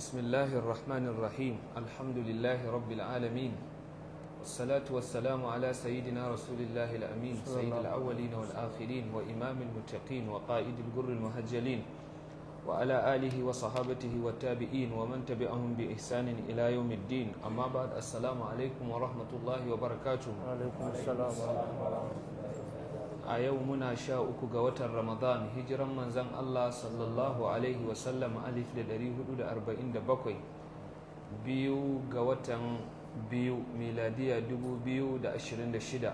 بسم الله الرحمن الرحيم. الحمد لله رب العالمين، والصلاة والسلام على سيدنا رسول الله الأمين، سيد الأولين والآخرين، وإمام المتقين، وقائد الغر المحجلين، وعلى آله وصحابته والتابعين ومن تبعهم بإحسان إلى يوم الدين. أما بعد، السلام عليكم ورحمة الله وبركاته. عليكم السلام ورحمة الله. A yau muna 13 ga watan Ramadan, hijiran manzan Allah sallallahu alaihi wasallam 1447, 2 ga watan 2, miladiya 2026,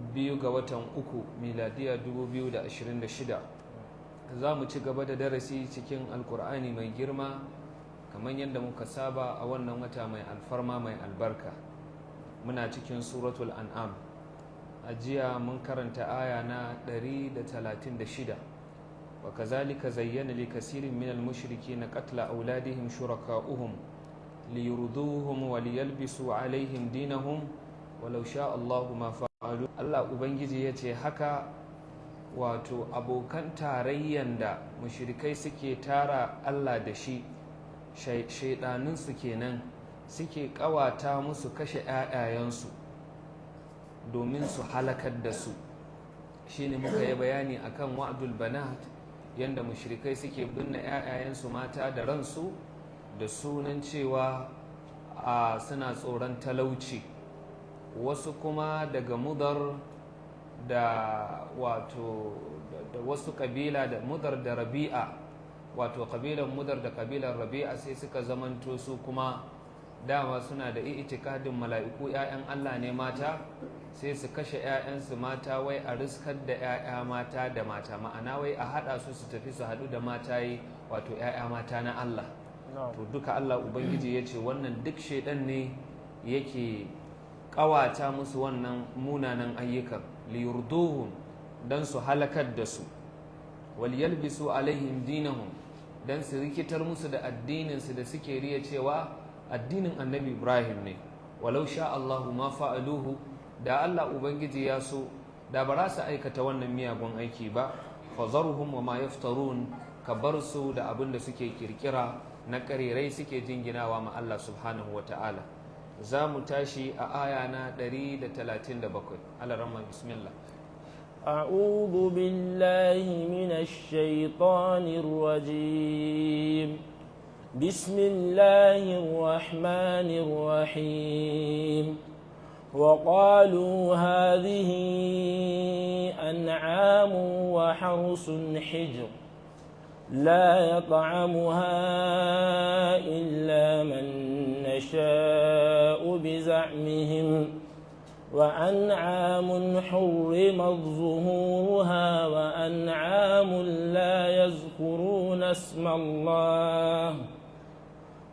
2 ga watan 3, miladiya 2026. Za mu ci gaba da darasi cikin Alkur'ani mai girma kamar yadda muka saba a wannan wata mai alfarma, mai albarka. Muna cikin Suratul An'am. A jiya mun karanta aya na 136: "Wa kazalika zayyana li kasirin minal mushrikina qatla auladihim shuraka'uhum liyurduhum wa liyalbisu alaihim dinahum walau sha Allahu ma fa'alu." Allah Ubangiji yace haka, wato abokan tarayyan da mushrikai suke tara Allah da shi, shaidaninsu kenan, suke kawata musu kashe 'ya'yayensu domin su halakar da su. Shine muka yi bayani akan wa'dul banat, yanda mushrikai suke binne 'ya'yayensu mata da ransu da sunan cewa a suna tsoron talauci. Wasu kuma daga Mudar da wato da wasu kabila da Mudar da Rabi'a, wato kabilan Mudar da kabilan Rabi'a, sai suka zamanto su kuma dama suna da itikadin mala'iku 'ya'yan Allah ne mata, sai su kashe 'ya'yansu mata, wai a riskar da 'ya'ya mata da mata, ma'ana wai a haɗa su su tafi su haɗu da mataye, wato 'ya'ya mata na Allah. To duka Allah Ubangiji ya ce wannan duk shaidan ne yake ƙawata musu wannan munanan ayyukan, liyurduhum, dan su halakar da su, wal yalbisu alaihim dinahum, dan su rikitar musu da addininsu da suke riya cewa addinin Annabi Ibrahim ne. Walau sha Allahu ma fa'aluhu, da Allah Ubangiji ya so da ba za su aikata wannan miyagun aiki ba. Fazarhum wa ma yaftarun, ka bar su da abin da suke kirkira na ƙarerai suke jinginawa ma Allah subhanahu wa ta'ala. Za mu tashi a aya na 137. Alaramma, bismillah. أعوذ بالله من الشيطان الرجيم. بسم الله الرحمن الرحيم. وقالوا هذه أنعام وحرث حجر لا يطعمها إلا من نشاء بزعمهم وأنعام حرمت ظهورها وأنعام لا يذكرون اسم الله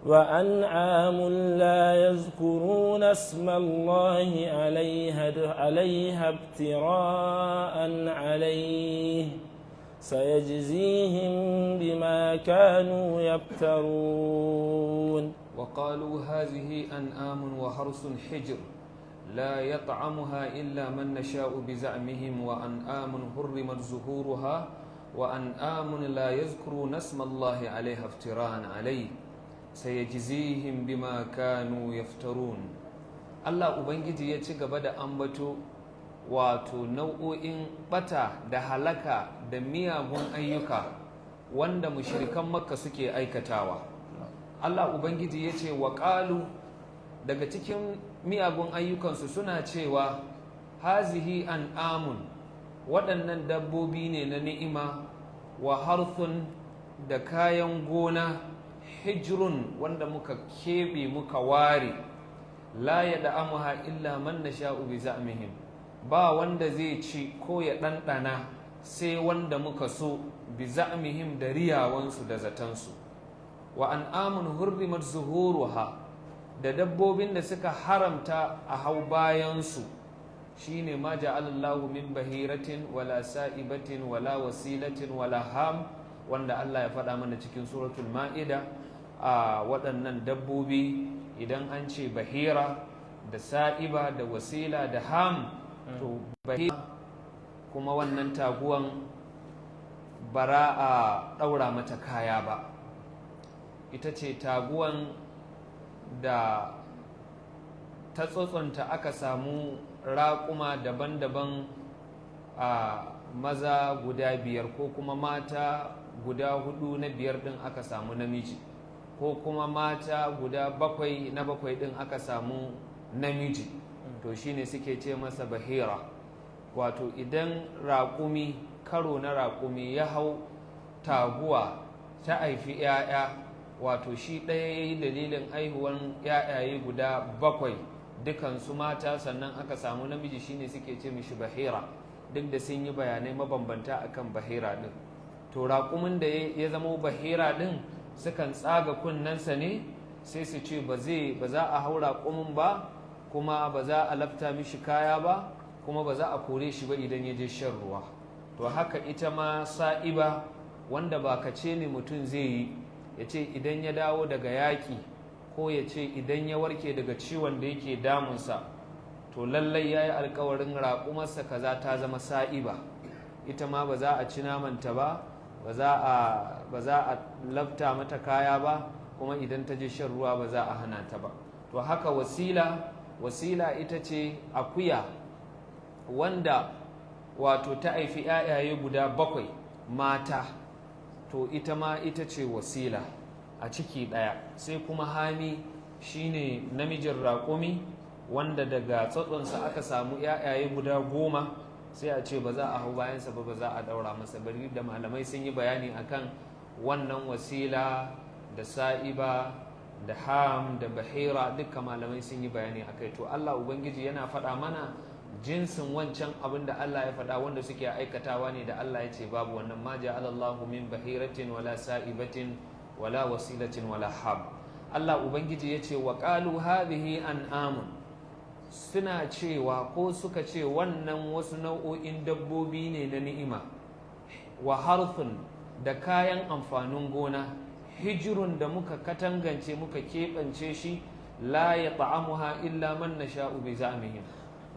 وأنعام لا يذكرون اسم الله عليها افتراء عليه سيجزيهم بما كانوا يفترون. وقالوا هذه أنعام وحرث حجر لا يطعمها إلا من نشاء بزعمهم وأنعام حرمت ظهورها وأنعام لا يذكرون اسم الله عليها افتراء عليه سيجزيهم بما كانوا يفترون. Allah Ubangiji ya ci gaba da ambato, wato nau'o'in bata da halaka da miyagun ayyuka wanda mushrikan Makka suke aikatawa. Allah Ubangiji ya ce wa ƙalu, daga cikin miyagun ayyukansu suna cewa hazihi an'amun, waɗannan dabbobi ne na ni'ima, wa harthun, da kayan gona, hijrun, wanda muka keɓe muka ware, la ya da'amuha illa man nasha'u bi za'mihim, ba wanda zai ci ko ya ɗanɗana sai wanda muka so, bi za'mihim, da riyawansu da zatansu, wa an'amun hurrimat zuhuruha, da dabbobin da suka haramta a hau bayansu, shine ma ja'alallahu min bahiratin wala sa'ibatin wala wasilatin wala ham, wanda Allah ya faɗa mana cikin Suratul Ma'ida. A waɗannan dabbobi, idan an ce bahira da sa'iba da wasila da ham, to bahira kuma wannan taguwan bara a ɗaura mata kaya ba. Ita ce taguwan da ta tsotsonta aka samu raƙuma daban-daban, a maza guda biyar ko kuma mata guda hudu, na biyar din aka samu namiji, ko kuma mata guda bakwai, na bakwai din aka samu namiji. To shine suke ce masa bahira. Wato idan raƙumi, karo na raƙumi ya hau taguwa ta haifi 'ya'ya, wato shi ɗaya ya yi dalilin aihuwan 'ya'yaye guda bakwai, dukansu mata, sannan aka samu namiji, shine suke ce mishi bahira, duk da sun yi bayanai mabambanta akan bahira ɗin. To raƙumin da ya zama bahira ɗin, sukan tsaga kunnensa ne, sai su ce ba za a hau raƙumin ba, kuma ba za a lafta mishi kaya ba, kuma ba za a kore shi ba idan ya je shan ruwa. To haka ita ma sa'iba, wanda ba kace ne mutum zai yi, ya ce idan ya dawo daga yaƙi, ko ya ce idan ya warke daga ciwon da yake damunsa, to lallai ya yi alkawarin raƙumarsa kaza ta zama sa'iba. Ita ma ba za a ci namanta ba, ba za a lafta mata kaya ba, kuma idan ta je shan ruwa ba za a hana ta ba. To haka wasila. Wasila ita ce akuya wanda wato ta haifi 'ya'yaye guda bakwai mata. To ita ma ita ce wasila a ciki ɗaya. Sai kuma hami, shine namijin raƙumi wanda daga tsatsonsa aka samu 'ya'yaye guda 10, sai a ce ba za a hau bayansa ba, ba za a ɗaura masa bari. Da malamai sun yi bayani akan wannan wasila da sa'iba da ham da bahira, dukkan malamai sun yi bayani akai. To Allah Ubangiji yana faɗa mana jinsin wancan abin da Allah ya faɗa wanda suke aikatawa ne, da Allah ya ce babu wannan: ما جعل الله من بحيرة ولا سائبة ولا وصيلة ولا حام. Allah Ubangiji ya ce: وقالوا هذه أنعام. Suna cewa ko suka ce wannan wasu nau'o'in dabbobi ne na ni'ima, وحرث, da kayan amfanin gona, حجر, da muka katangance, muka keɓance shi, لا يطعمها إلا من نشاء بزعمهم,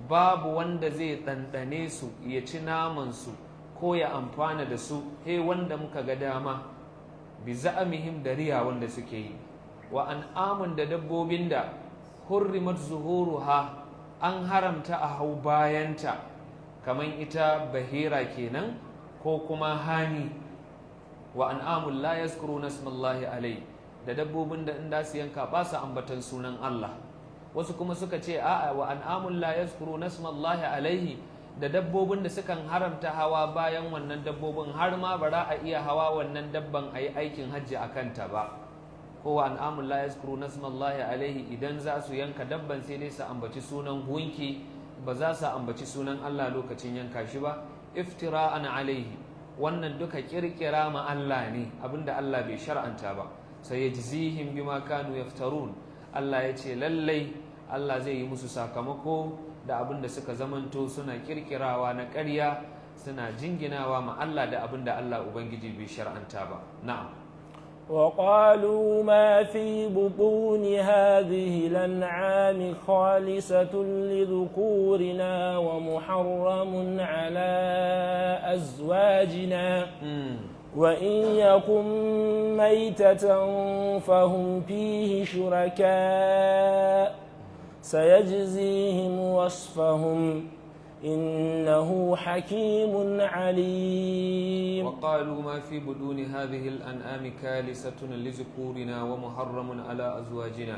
babu wanda zai ɗanɗane su, ya ci namansu ko ya amfana da su, he wanda muka ga dama, بزعمهم, da riya wanda suke yi, وأنعام, da dabbobin da حرمت ظهورها, an haramta a hau bayanta, kamar ita bahira kenan ko kuma hani, وأنعام لا يذكرون اسم الله عليه, da dabbobin da in da su yanka ba su ambatan sunan Allah. Wasu kuma suka ce a'a, وأنعام لا يذكرون اسم الله عليه, da dabbobin da sukan haramta hawa bayan wannan dabbobin, har ma ba za a iya hawa wannan dabban a yi aikin hajji a kanta ba. Ko وأنعام لا يذكرون اسم الله عليه, idan za su yanka dabban sai dai su ambaci sunan gunki, ba za su ambaci sunan Allah lokacin yanka shi ba. افتراء عليه, wannan duka kirkira ma Allah ne abinda Allah bai shar'anta ba. سيجزيهم بما كانوا يفترون. Allah ya ce lallai Allah zai yi musu sakamako da abin da suka zamanto suna kirkirawa na ƙarya, suna jinginawa ma Allah da abin da Allah Ubangiji bai shar'anta ba. Na'am. وقالوا ما في بطون هذه الأنعام خالصة لذكورنا ومحرم على أزواجنا، وإن يكن ميتة فهم فيه شركاء، سيجزيهم وصفهم، إنه حكيم عليم. وقالوا ما في بطون هذه الأنعام خالصة لذكورنا ومحرم على أزواجنا،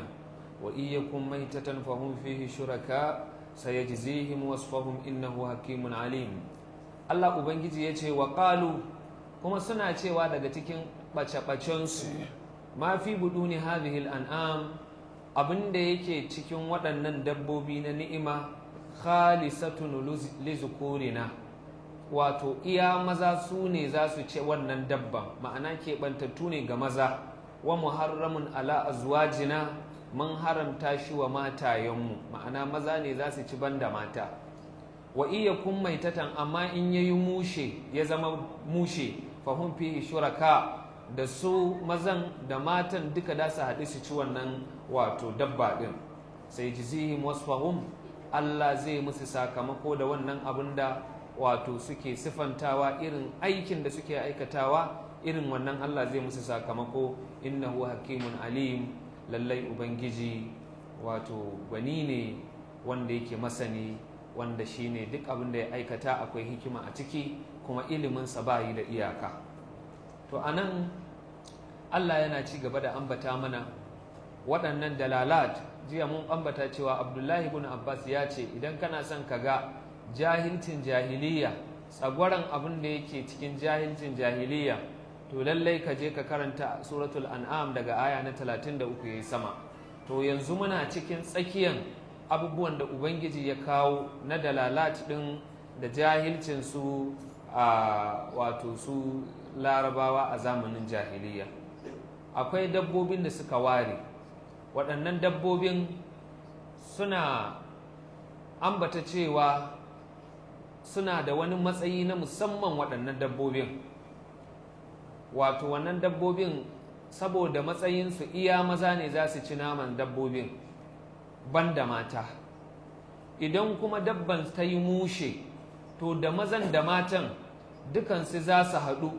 وإن يكن ميتة فهم فيه شركاء، سيجزيهم وصفهم، إنه حكيم عليم. Allah Ubangiji ya ce: وقالوا, kuma suna cewa daga cikin ɓace-ɓacensu, ما في بطون هذه الأنعام, abin da yake cikin waɗannan dabbobi na ni'ima, خالصة لذكورنا, wato iya maza su ne za su ce wannan dabban, ma'ana keɓantattu ne ga maza, ومحرم على أزواجنا, mun haramta shi wa matayenmu, ma'ana maza ne za su ci banda mata. وإن يكن ميتة, amma in yayi mushe, ya zama mushe, فهم فيه شركاء, da su mazan da matan duka da su haɗu su ci wannan wato dabba ɗin. سيجزيهم وصفهم, Allah zai musu sakamako da wannan abin da wato suke sifantawa, irin aikin da suke aikatawa. Irin wannan Allah zai musu sakamako. Innahu hakimun alim, lallai Ubangiji wato gwani ne wanda yake masani, wanda shine duk abin da ya aikata akwai hikima a ciki, kuma iliminsa ba yi da iyaka. To anan Allah yana ci gaba da ambata mana waɗannan dalalat. Jiya mun ambata cewa Abdullahi ibn Abbas ya ce idan kana son ka ga jahilcin jahiliya, tsagwaron abin da yake cikin jahilcin jahiliya, to lallai ka je ka karanta Suratul An'am daga aya na 33 yayi sama. To yanzu muna cikin tsakiyan abubuwan da Ubangiji ya kawo na dalalat din da jahilcin su, a wato su Larabawa a zamanin jahiliya. Akwai dabbobin da suka ware. Waɗannan dabbobin suna ambata cewa suna da wani matsayi na musamman. Waɗannan dabbobin, wato wannan dabbobin, saboda matsayinsu iya maza ne za su ci naman dabbobin, banda mata. Idan kuma dabban ta yi mushe, to da mazan da matan dukansu za su haɗu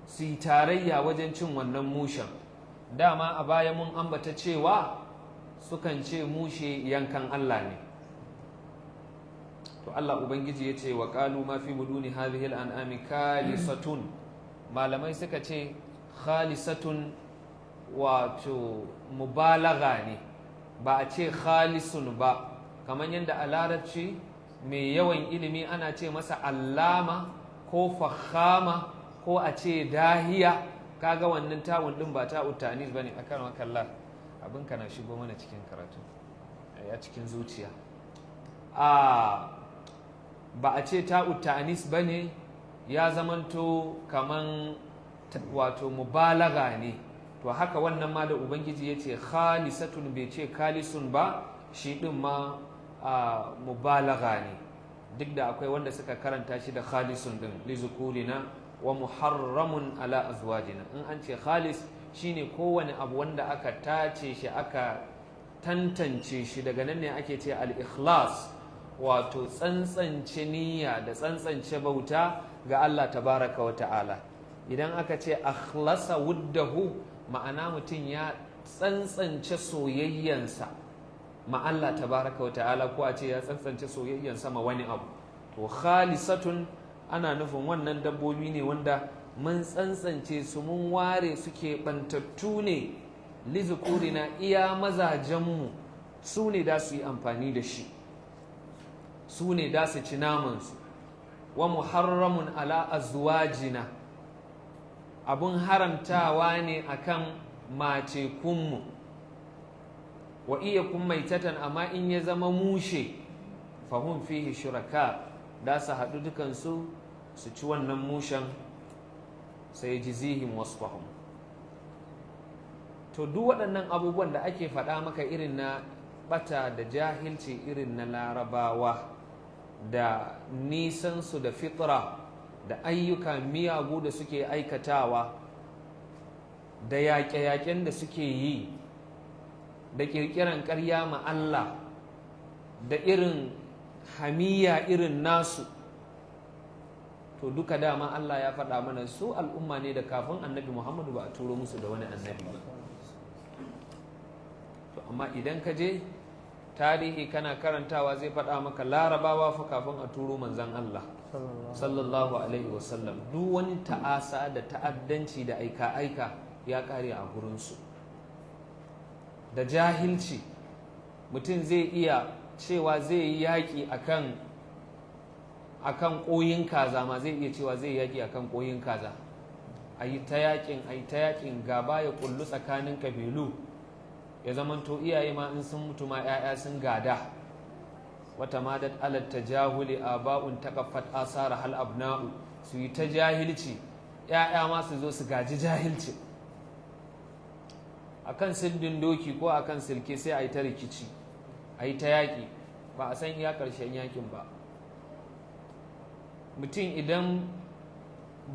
su yi tarayya wajen cin wannan mushen. Dama a baya mun ambata cewa sukan ce mushe yankan Allah ne. To Allah Ubangiji ya ce wa qalu ma fi buduni hadhihi al-an'ami khalisatun. Malamai suka ce khalisatun wato mubalagha ne, ba a ce khalisun ba. Kamar yadda a Larabci mai yawan ilimi ana ce masa allama ko fakhama ko a ce dahiya. Kaga wannan ta'un din ba ta'u ta'anis bane. Akan wakalla abin kana shigo mana cikin karatu ya cikin zuciya, a ba a ce ta'u ta'anis bane, ya zamanto kaman wato mubalaga ne. To haka wannan ma da Ubangiji ya ce khalisatun, bai ce khalisun ba, shi din ma a mubalaga ne, duk da akwai wanda suka karanta shi da khalisun din. Lizukurina wa muharramun ala azwajina. In an ce khalis, shine kowane abu wanda aka tace shi, aka tantance shi. Daga nan ne ake ce al-ikhlas, wato tsantsance niyya da tsantsance bauta ga Allah tabaraka wa ta'ala. Idan aka ce akhlasa wuddahu, ma'ana mutum ya tsantsance soyayyansa ma Allah tabaraka wa ta'ala, ko a ce ya tsantsance soyayyansa ma wani abu. To khalisatun ana nufin wannan dabbobi ne wanda mun tsantsance su, mun ware su, keɓantattu ne. Lizukurina, iya mazajenmu su ne da su yi amfani da shi, su ne da su ci namansu. Wa muharramun ala azwajina, abun haramtawa ne akan matekunmu. Wa in yakun maitatan, amma in ya zama mushe, fahum fihi shuraka, da su haɗu dukansu su ci wannan mushen. Sayajzihim wasfahum. To duk waɗannan abubuwan da ake faɗa maka irin na ɓata da jahilci irin na Larabawa, da nisansu da fitra, da ayyuka miyagu da suke aikatawa, da yaƙe-yaƙen da suke yi, da ƙirƙiran ƙarya ma Allah, da irin hamiya irin nasu, to duka dama Allah ya faɗa mana su al'umma ne da kafin Annabi Muhammadu ba a turo musu da wani annabi ba. To amma idan ka je tarihi kana karantawa, zai faɗa maka Larabawa fa kafin a turo Manzan Allah sallallahu alaihi wasallam, duk wani ta'asa da ta'addanci da aika-aika ya ƙare a gurinsu, da jahilci. Mutum zai iya cewa zai yi yaƙi akan ƙoyin kaza ma, zai iya cewa zai yaƙi akan ƙoyin kaza. A yi ta yaƙin, a yi ta yaƙin, gaba ya kullu tsakanin kabilu, ya zamanto iyaye ma in sun mutu ma 'ya'ya sun gada. Wata madat alat tajahuli aba'un taqaffat asara hal abna'u. Su yi ta jahilci, 'ya'ya ma su zo su gaji jahilci. Akan siddin doki ko akan silke sai a yi ta rikici, a yi ta yaƙi, ba a san iya ƙarshen yaƙin ba. Mutum idan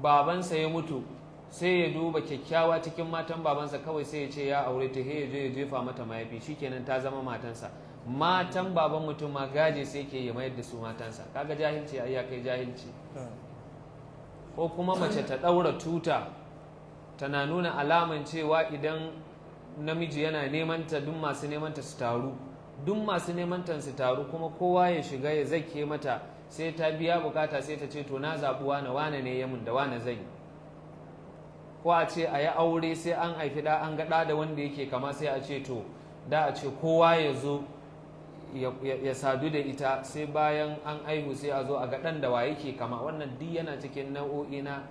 babansa ya mutu, sai ya duba kyakkyawa cikin matan babansa kawai, sai ya ce ya aure ta, ya je ya jefa mata mayafi, shikenan ta zama matansa. Matan baban mutum ma gaje sai ke ya mayar da su matansa. Kaga jahilci ai ya kai jahilci. Ko kuma mace ta ɗaura tuta Tana nuna alaman cewa idan namiji yana neman ta, duk masu neman ta su taru, duk masu neman ta su taru, kuma kowa ya shiga ya zake mata, sai ta biya bukata, sai ta ce, "To, na zaɓi wane, wane ne ya mun, da wane zai yi." Ko a ce a yi aure, sai an haifi ɗa, an ga ɗa da wanda yake kama, sai a ce to, da a ce kowa ya zo ya sadu da ita, sai bayan an aihu sai a zo a ga ɗan da wa yake kama. Wannan duk yana cikin nau'o'i na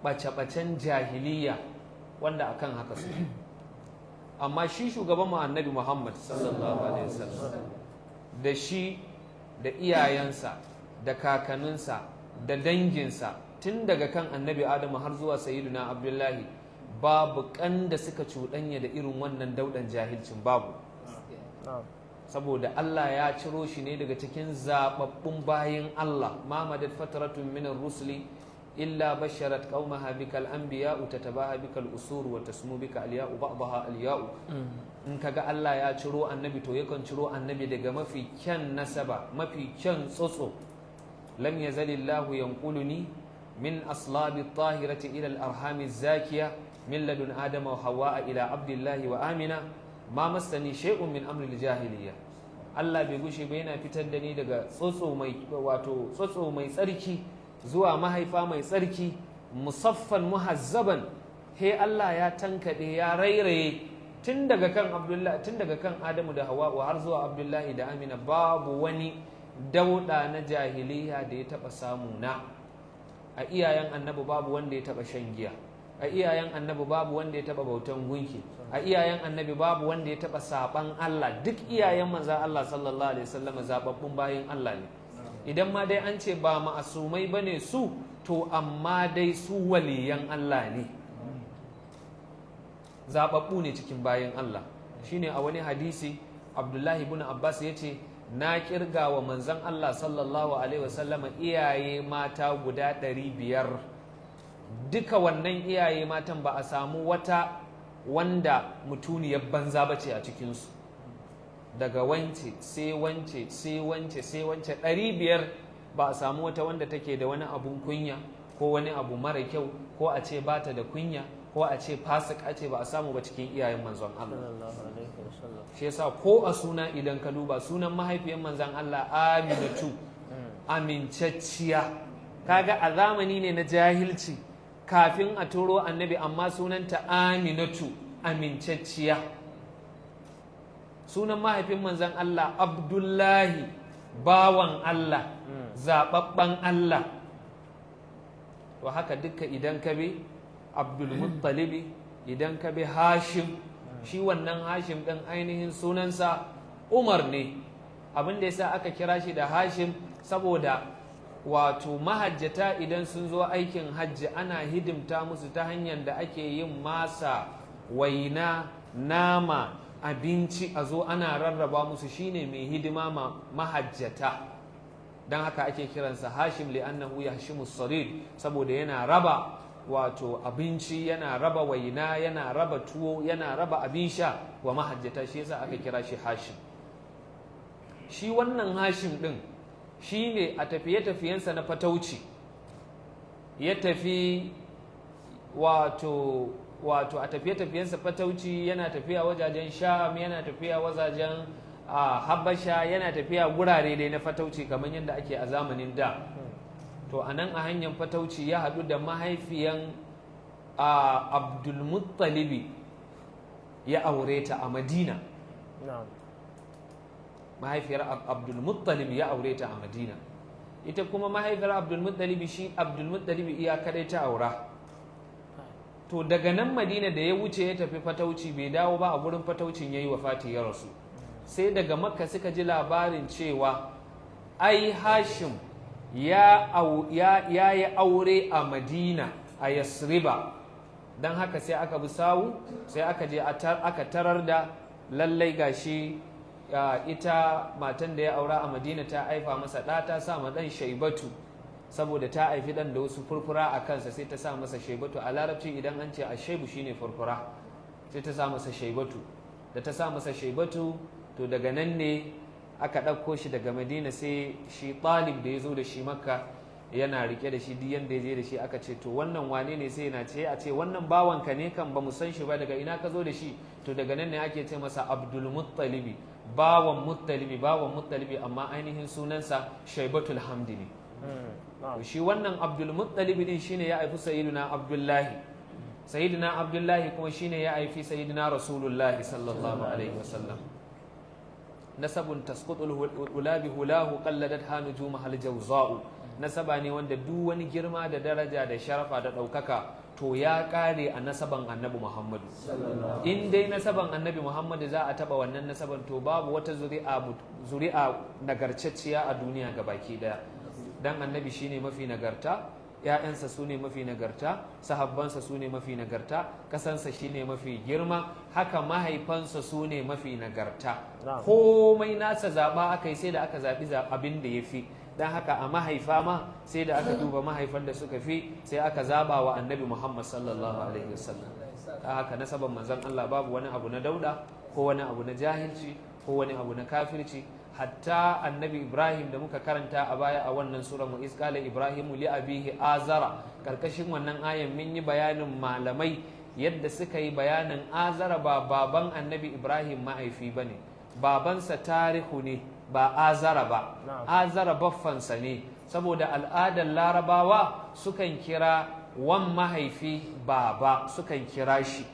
ɓace-ɓacen jahiliya wanda akan haka su. Amma shi shugaban mu Annabi Muhammad sallallahu alaihi wasallam, da shi da iyayensa da kakanninsa da danginsa, tun daga kan Annabi Adamu har zuwa Sayyiduna Abdullahi, babu kan da suka cuɗanya da irin wannan daudan jahilcin, babu. Saboda Allah ya ciro shi ne daga cikin zababbun bayin Allah. ما مضت فترة من الرسل إلا بشرت قومها بك الأنبياء تتباهى بك الأسور وتسمو بك الألياء بعضها ألياء. In kaga Allah ya ciro annabi, to yakan ciro annabi daga mafi kyan nasaba, mafi kyan tsotso. لم يزل الله ينقلني من أصلاب الطاهرة إلى الأرحام الزاكية من لدن آدم وحواء إلى عبد الله وآمنة ما مسني شيء من أمر الجاهلية. Allah bai gushe ba yana fitar da ni daga tsotso mai, wato tsotso mai tsarki, zuwa mahaifa mai tsarki, مصفى مهذبا. He Allah ya tankaɗe, ya rairaye, tun daga kan Abdullahi, tun daga kan Adamu da Hawwa'u har zuwa Abdullahi da Amina, babu wani dauɗa na jahiliya da ya taɓa samu na. A iyayen Annabi babu wanda ya taɓa shan giya. A iyayen Annabi babu wanda ya taɓa bautan gunki. A iyayen Annabi babu wanda ya taɓa saɓan Allah. Duk iyayen manzan Allah sallallahu alaihi wasallam zababbun bayin Allah ne. Idan ma dai an ce ba ma'asumai bane su, to amma dai su waliyan Allah ne, zababbu ne cikin bayin Allah. Shine a wani hadisi Abdullahi ibn Abbas ya ce, "Na kirga wa manzan Allah sallallahu alaihi wasallam iyaye mata guda 500. Duka wannan iyaye matan ba a samu wata wanda mutuniyar banza ba ce a cikinsu. Daga wance sai wance sai wance sai wance, 500, ba a samu wata wanda take da wani abun kunya ko wani abu mara kyau, ko a ce bata da kunya, ko a ce fasika ce, ba a samu ba cikin iyayen manzon Allah." Sallallahu alaihi wasallam. Shi yasa ko a suna idan ka duba, sunan mahaifiyar manzon Allah Aminatu, amincacciya. Kaga a zamani ne na jahilci kafin a turo Annabi, amma sunanta Aminatu, amincacciya. Sunan mahaifin manzon Allah Abdullahi, bawan Allah, zababben Allah. To haka duka idan ka bi Abdulmuttalibi, idan ka bi Hashim, shi wannan Hashim ɗin ainihin sunansa Umar ne. Abin da yasa aka kira shi da Hashim, saboda wato mahajjata idan sun zo aikin hajji, ana hidimta musu ta hanyar da ake yin masa, waina, nama, abinci, a zo ana rarraba musu. Shine mai hidima ma mahajjata, don haka ake kiransa Hashim, لأنه يهشم الثريد, saboda yana raba wato abinci, yana raba waina, yana raba tuwo, yana raba abin sha wa mahajjata. Shi yasa aka kira shi Hashim. Shi wannan Hashim din shi ne a tafiye-tafiyensa na fatauci ya tafi, wato a tafiye-tafiyensa fatauci yana tafiya wajajen Sham, yana tafiya wajajen a Habasha, yana tafiya gurare dai na fatauci kamar yadda ake a zamanin da. To a nan a hanyar fatauci ya haɗu da mahaifiyan Abdulmuttalibi, ya aure ta a Madina. Mahaifiyar Abdulmuttalibi ya aure ta a Madina. Ita kuma mahaifiyar Abdulmuttalibi, shi Abdulmuttalibi iya kadai ta aura. To daga nan Madina da ya wuce ya tafi fatauci, bai dawo ba, a gurin fataucin ya yi wafati, ya rasu. Sai daga Makka suka ji labarin cewa ai Hashim ya yi aure a Madina, a Yasriba. Don haka sai aka bi sawu, sai aka je aka tarar da lallai gashi ita matan da ya aura a Madina ta haifa masa ɗa, ta sa ma ɗan Shaibatu, saboda ta haifi ɗan da wasu furfura a kansa, sai ta sa masa Shaibatu. A Larabci idan an ce a shaibu shine furfura. Sai ta sa masa Shaibatu. Da ta sa masa Shaibatu, to daga nan ne aka ɗauko shi daga Madina, sai shi Talib da ya zo da shi Makka. Yana rike da shi, duk yanda ya je da shi aka ce, "To, wannan wane ne?" Sai yana ce, a ce, "Wannan bawanka ne kan ba mu san shi ba, daga ina ka zo da shi?" To, daga nan ne ake ce masa Abdul Muttalibi, bawan Muttalibi, bawan Muttalibi, amma ainihin sunansa Shaibatul Hamdi ne. To, shi wannan Abdul Muttalibi din shine ya haifi Sayyidina Abdullahi. Sayyidina Abdullahi kuma shine ya haifi Sayyidina Rasulullahi sallallahu alaihi wasallam. Nasabun tasqutul ula bi hulahu qalladatha nujumahal jawza'u. Nasaba ne wanda duk wani girma da daraja da sharafa da ɗaukaka to ya ƙare a nasaban Annabi Muhammadu. In dai nasaban Annabi Muhammadu za a taɓa wannan nasaban, to babu wata zuri'a nagartacciya a duniya gabaki daya. Dan Annabi shine mafi nagarta, ‘ya'yansa su ne mafi nagarta, sahabbansa su ne mafi nagarta, ƙasansa shi ne mafi girma, haka mahaifansa su ne mafi nagarta. Komai nasa zaɓa aka yi, sai da aka zaɓi abin da ya fi. Don haka a mahaifa ma sai da aka duba mahaifan da suka fi, sai aka zaɓa wa Annabi Muhammad sallallahu alaihi wasallam. Ta haka nasaban Manzon Allah babu wani abu na dauda ko wani abu na jahilci ko wani abu na kafirci. Hatta Annabi Ibrahim da muka karanta a baya a wannan sura, wa iz qala Ibrahimu li abihi Azara, karkashin wannan ayan mun yi bayanin malamai yadda suka yi bayanin Azara ba baban Annabi Ibrahim mahaifi bane, babansa Tarihu ne, ba Azara ba. Azara baffansa ne, saboda al'adar Larabawa sukan kira wan mahaifi baba, sukan kira shi.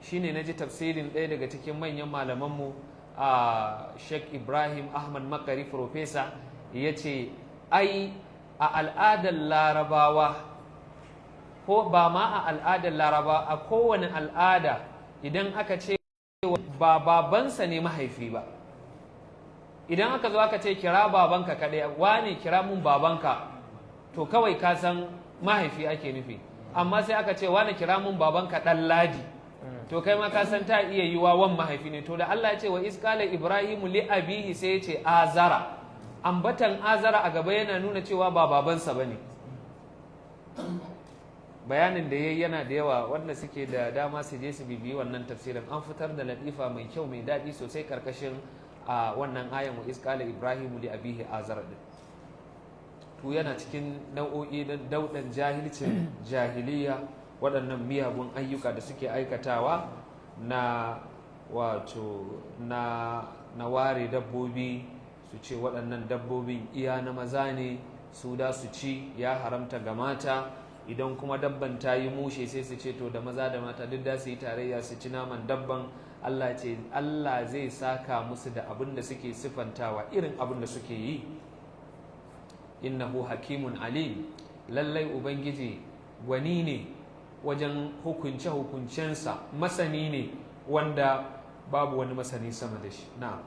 Shine na ji tafsirin ɗaya daga cikin manyan malamanmu a Sheikh Ibrahim Ahmad Makari, Professor, ya ce ai a al'adar Larabawa, ko ba ma a al'adar Larabawa, a kowane al'ada, idan aka ce ba babansa ne mahaifi ba, idan aka zo aka ce kira babanka kaɗai, "Wane, kira mun babanka," to kawai ka san mahaifi ake nufi. Amma sai aka ce, "Wane, kira mun babanka ɗan Ladi," to kai ma ka san ta iya yiwa wan mahaifi ne. To, da Allah ya ce wa iz qala Ibrahimu li abihi, sai ya ce Azara. Ambatan Azara a gaba yana nuna cewa ba babansa bane. Bayanin da yayi yana da yawa. Wanda suke da dama su je su bibiyi wannan tafsirin, an fitar da latifa mai kyau, mai daɗi sosai karkashin a wannan ayan wa iz qala Ibrahimu li abihi Azara din. To, yana cikin nau'o'i na daudan jahilcin jahiliya, waɗannan miyagun ayyuka da suke aikatawa na wato na ware dabbobi, su ce waɗannan dabbobin iya na maza ne, su da su ci, ya haramta ga mata. Idan kuma dabban ta yi mushe, sai su ce to da maza da mata duk da su yi tarayya su ci naman dabban. Allah ce Allah zai saka musu da abin da suke sifantawa, irin abin da suke yi. Innahu hakimun alim. Lallai Ubangiji gwani ne wajen hukunce hukuncensa, masani ne wanda babu wani masani sama da shi. Na'am.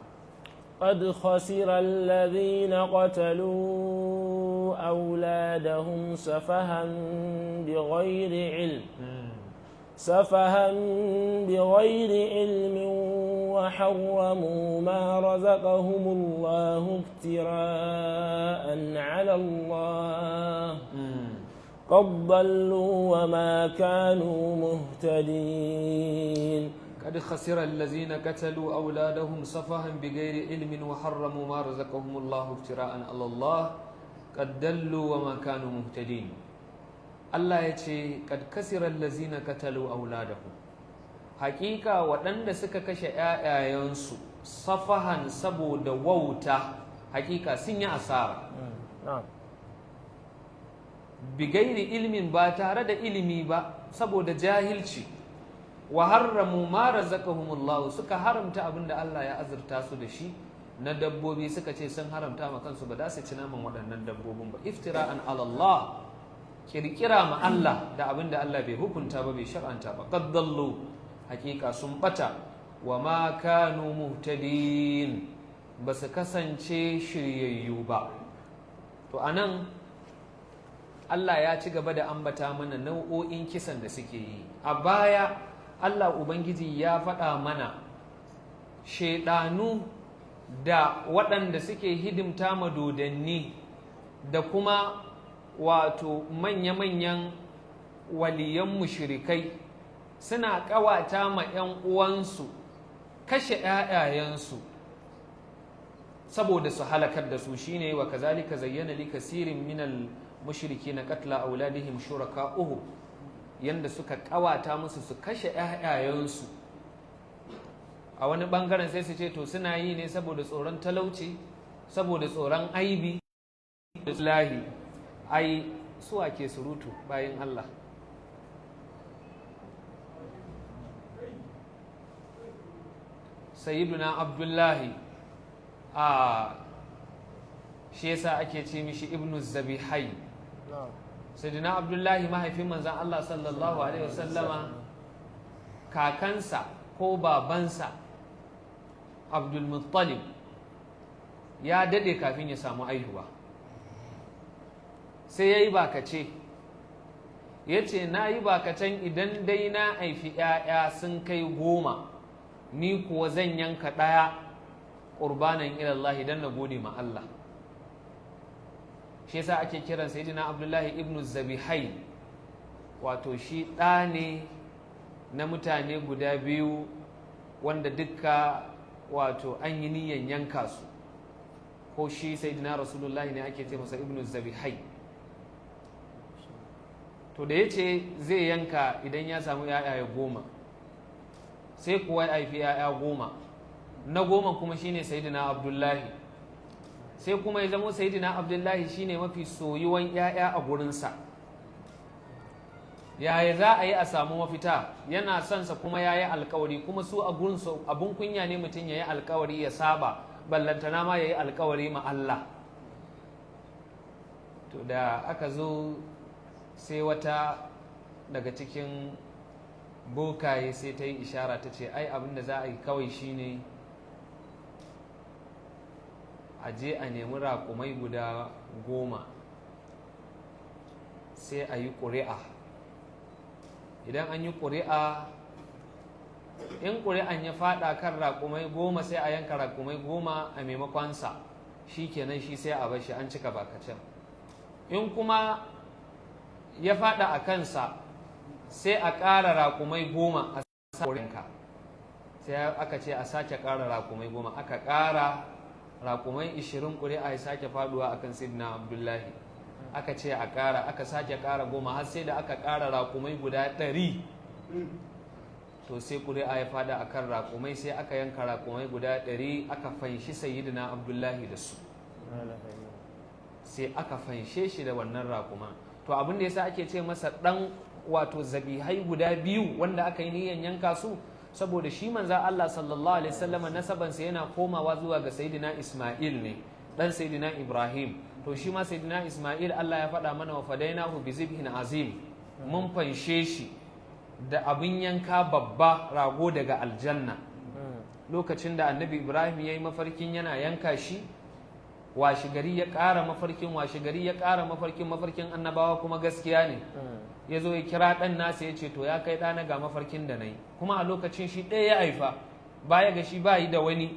قد خسر الذين قتلوا أولادهم سفها بغير علم، سفها بغير علم، وحرموا ما رزقهم الله افتراء على الله. قد ضلوا وما كانوا مهتدين. قد خسر الذين قتلوا أولادهم سفها بغير علم وحرموا ما رزقهم الله افتراء على الله، قد ضلوا وما كانوا مهتدين. Allah ya ce qad khasira allazina qatalu auladahum, hakika waɗanda suka kashe ‘ya'yayensu safahan, saboda wauta, hakika sun yi asara. Bigairi ilmin, ba tare da ilimi ba, saboda jahilci. Wa harramu ma razaqahumullahu, suka haramta abin da Allah ya azurta su da shi na dabbobi, suka ce sun haramta ma kansu, ba za su ci naman waɗannan dabbobin ba. Iftira'an ala Allah, kirkira ma Allah da abin da Allah bai hukunta ba, bai shar'anta ba. Qad dallu, hakika sun bata. Wa ma kanu muhtadin, ba su kasance shiryayyu ba. To, anan Allah ya ci gaba da ambata mana nau'o'in kisan da suke yi. A baya Allah Ubangiji ya faɗa mana shaidanu da waɗanda suke hidimta ma dodanni da kuma wato manya-manyan waliyan mushrikai suna ƙawata ma 'yan uwansu kashe 'ya'yayensu. Saboda su halakar da su shine wa kazalika zayyana li kasirin minal mushrikina qatla auladihim shuraka'uhu, yanda suka kawata musu su kashe ƴaƴayensu. A wani bangaren sai su ce to suna yi ne saboda tsoron talauci, saboda tsoron aibi lahi. Ai su ake surutu bayan Allah? Sayyiduna Abdullahi, a shi yasa ake ce mishi Ibnu Zabihai. Sayyiduna Abdullahi, mahaifin manzan Allah sallallahu alaihi wasallama, kakansa ko babansa Abdulmuttalib ya dade kafin ya samu aihuwa. Sai ya yi bakace, ya ce, "Na yi bakacen idan dai na haifi 'ya'ya sun kai 10, ni kuwa zan yanka ɗaya ƙurbanan ilallahi don na gode ma Allah." Shi yasa ake kiran Sayyidina Abdullahi Ibnu Zabihai, wato shi ɗa ne na mutane guda biyu wanda dukka wato an yi niyan yanka su. Ko shi Sayyidina Rasulullahi ne ake ce masa Ibnu Zabihai. To da ya ce zai yanka idan ya samu 'ya'ya 10, sai kuwa ya haifi 'ya'ya 10. Na 10 kuma shine Sayyidina Abdullahi. Sai kuma ya zamo Sayyidina Abdullahi shine mafi soyuwan 'ya'ya a gurinsa. Yaya za a yi a samu mafita? Yana son sa kuma ya yi alkawari, kuma su a gurinsu abun kunya ne mutum ya yi alkawari ya saba, ballantana ma ya yi alkawari ma Allah. To da aka zo, sai wata daga cikin bokaye sai ta yi ishara, ta ce ai abin da za a yi kawai shine a je a nemi raƙumai guda 10, sai a yi ƙuri'a. Idan an yi ƙuri'a, in ƙuri'an ya faɗa kan raƙumai 10, sai a yanka raƙumai 10 a maimakonsa. Shi kenan, shi sai a bashi, an cika bakacin. In kuma ya faɗa a kansa, sai a ƙara raƙumai 10 a sa. Sai aka ce a sake ƙara raƙumai 10. Aka ƙara raƙumai 20, ƙuri'a ya sake faɗuwa akan Sidna Abdullahi. Aka ce a ƙara, aka sake ƙara 10, har sai da aka ƙara raƙumai guda 100. To sai ƙuri'a ya faɗa akan raƙumai, sai aka yanka raƙumai guda 100, aka fanshi Sayyidina Abdullahi da su. Sai aka fanshe shi da wannan raƙuman. To abin da yasa ake ce masa ɗan wato zabihai guda biyu wanda aka yi niyan yanka su, saboda shi manza Allah sallallahu alaihi wasallama nasabansa yana komawa zuwa ga Sayyidina Isma'il ne, dan Sayyidina Ibrahim. To shi ma Sayyidina Isma'il, Allah ya faɗa mana, wa fadainahu bi zibhin azim, mun fanshe shi da abin yanka babba, rago daga aljanna. Lokacin da Annabi Ibrahim ya yi mafarkin yana yanka shi, washi gari ya ƙara mafarkin, washi gari ya ƙara mafarkin. Mafarkin annabawa kuma gaskiya ne. Ya zo ya kira ɗan nasa, ya ce, "To ya kai ɗana, ga mafarkin da na yi." Kuma a lokacin shi ɗaya ya haifa, baya ga shi ba yi da wani.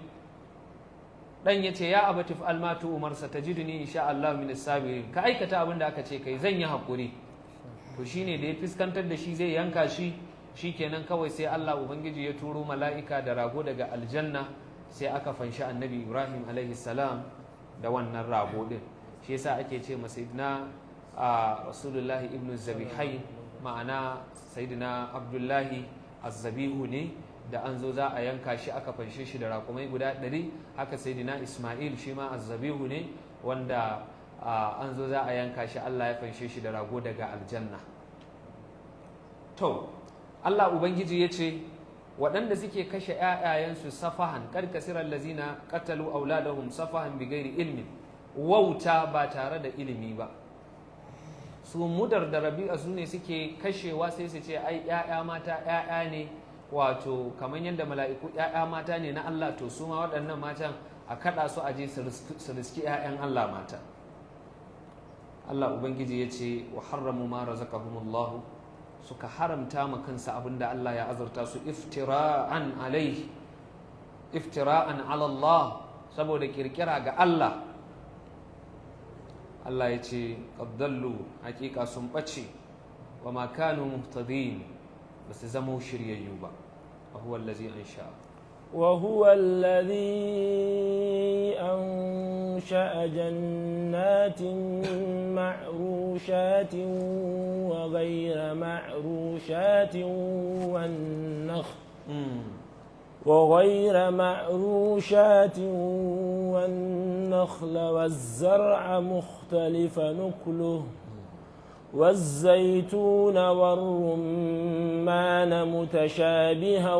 Ɗan ya ce, "Ya abati if'al ma tu'mar, satajiduni insha Allah min sabirin." Ka aikata abin da aka ce kai, zan yi hakuri. To shine da ya fuskantar da shi zai yanka shi, shikenan kawai sai Allah Ubangiji ya turo mala'ika da rago daga aljanna, sai aka fanshi Annabi Ibrahim alaihi salam da wannan rago din. Shi yasa ake ce ma Sayyidina a Rasulullahi Ibnu Zabihai, ma'ana Sayyidina Abdullahi azzabihu ne, da an zo za a yanka shi aka fanshe shi da raƙumai guda 100. Haka Sayyidina Ismail shi ma azzabihu ne, wanda an zo za a yanka shi, Allah ya fanshe shi da rago daga aljanna. To Allah Ubangiji ya ce waɗanda suke kashe ‘ya'yayensu safahan, qad khasiral lazina qatalu auladahum safahan bighairi ilmin, wauta ba tare da ilimi ba. Su Mudar da Rabi'a su ne suke kashewa, sai su ce ai ‘ya'ya mata ‘ya'ya ne, wato kamar yadda mala'iku ‘ya'ya mata ne na Allah, to su ma waɗannan matan a kaɗa su aje su riski ‘ya'yan Allah mata. Allah Ubangiji ya ce wa harramu ma razaqahumullahu, suka haramta ma kansa abinda Allah ya azurta su, iftira'an alaihi, iftira'an ala Allah, saboda kirkira ga Allah. Allah ya ce qad dallu, hakika sun ɓace, wa ma kanu muhtadin, ba su zamo shiryayyu ba. Wa huwa allazi ansha. وهو الذي أنشأ جنات معروشات وغير معروشات والنخل والزرع مختلف نكله والزيتون والرمان متشابها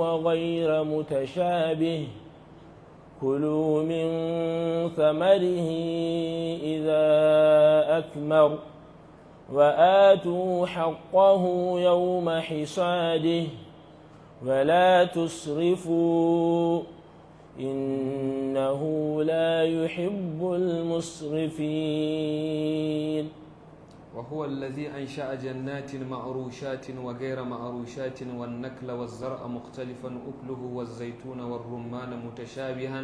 وغير متشابه كلوا من ثمره إذا أثمر وآتوا حقه يوم حصاده ولا تسرفوا إنه لا يحب المسرفين. وهو الذي أنشأ جنات معروشات وغير معروشات والنخل والزرع مختلفا أكله والزيتون والرمان متشابها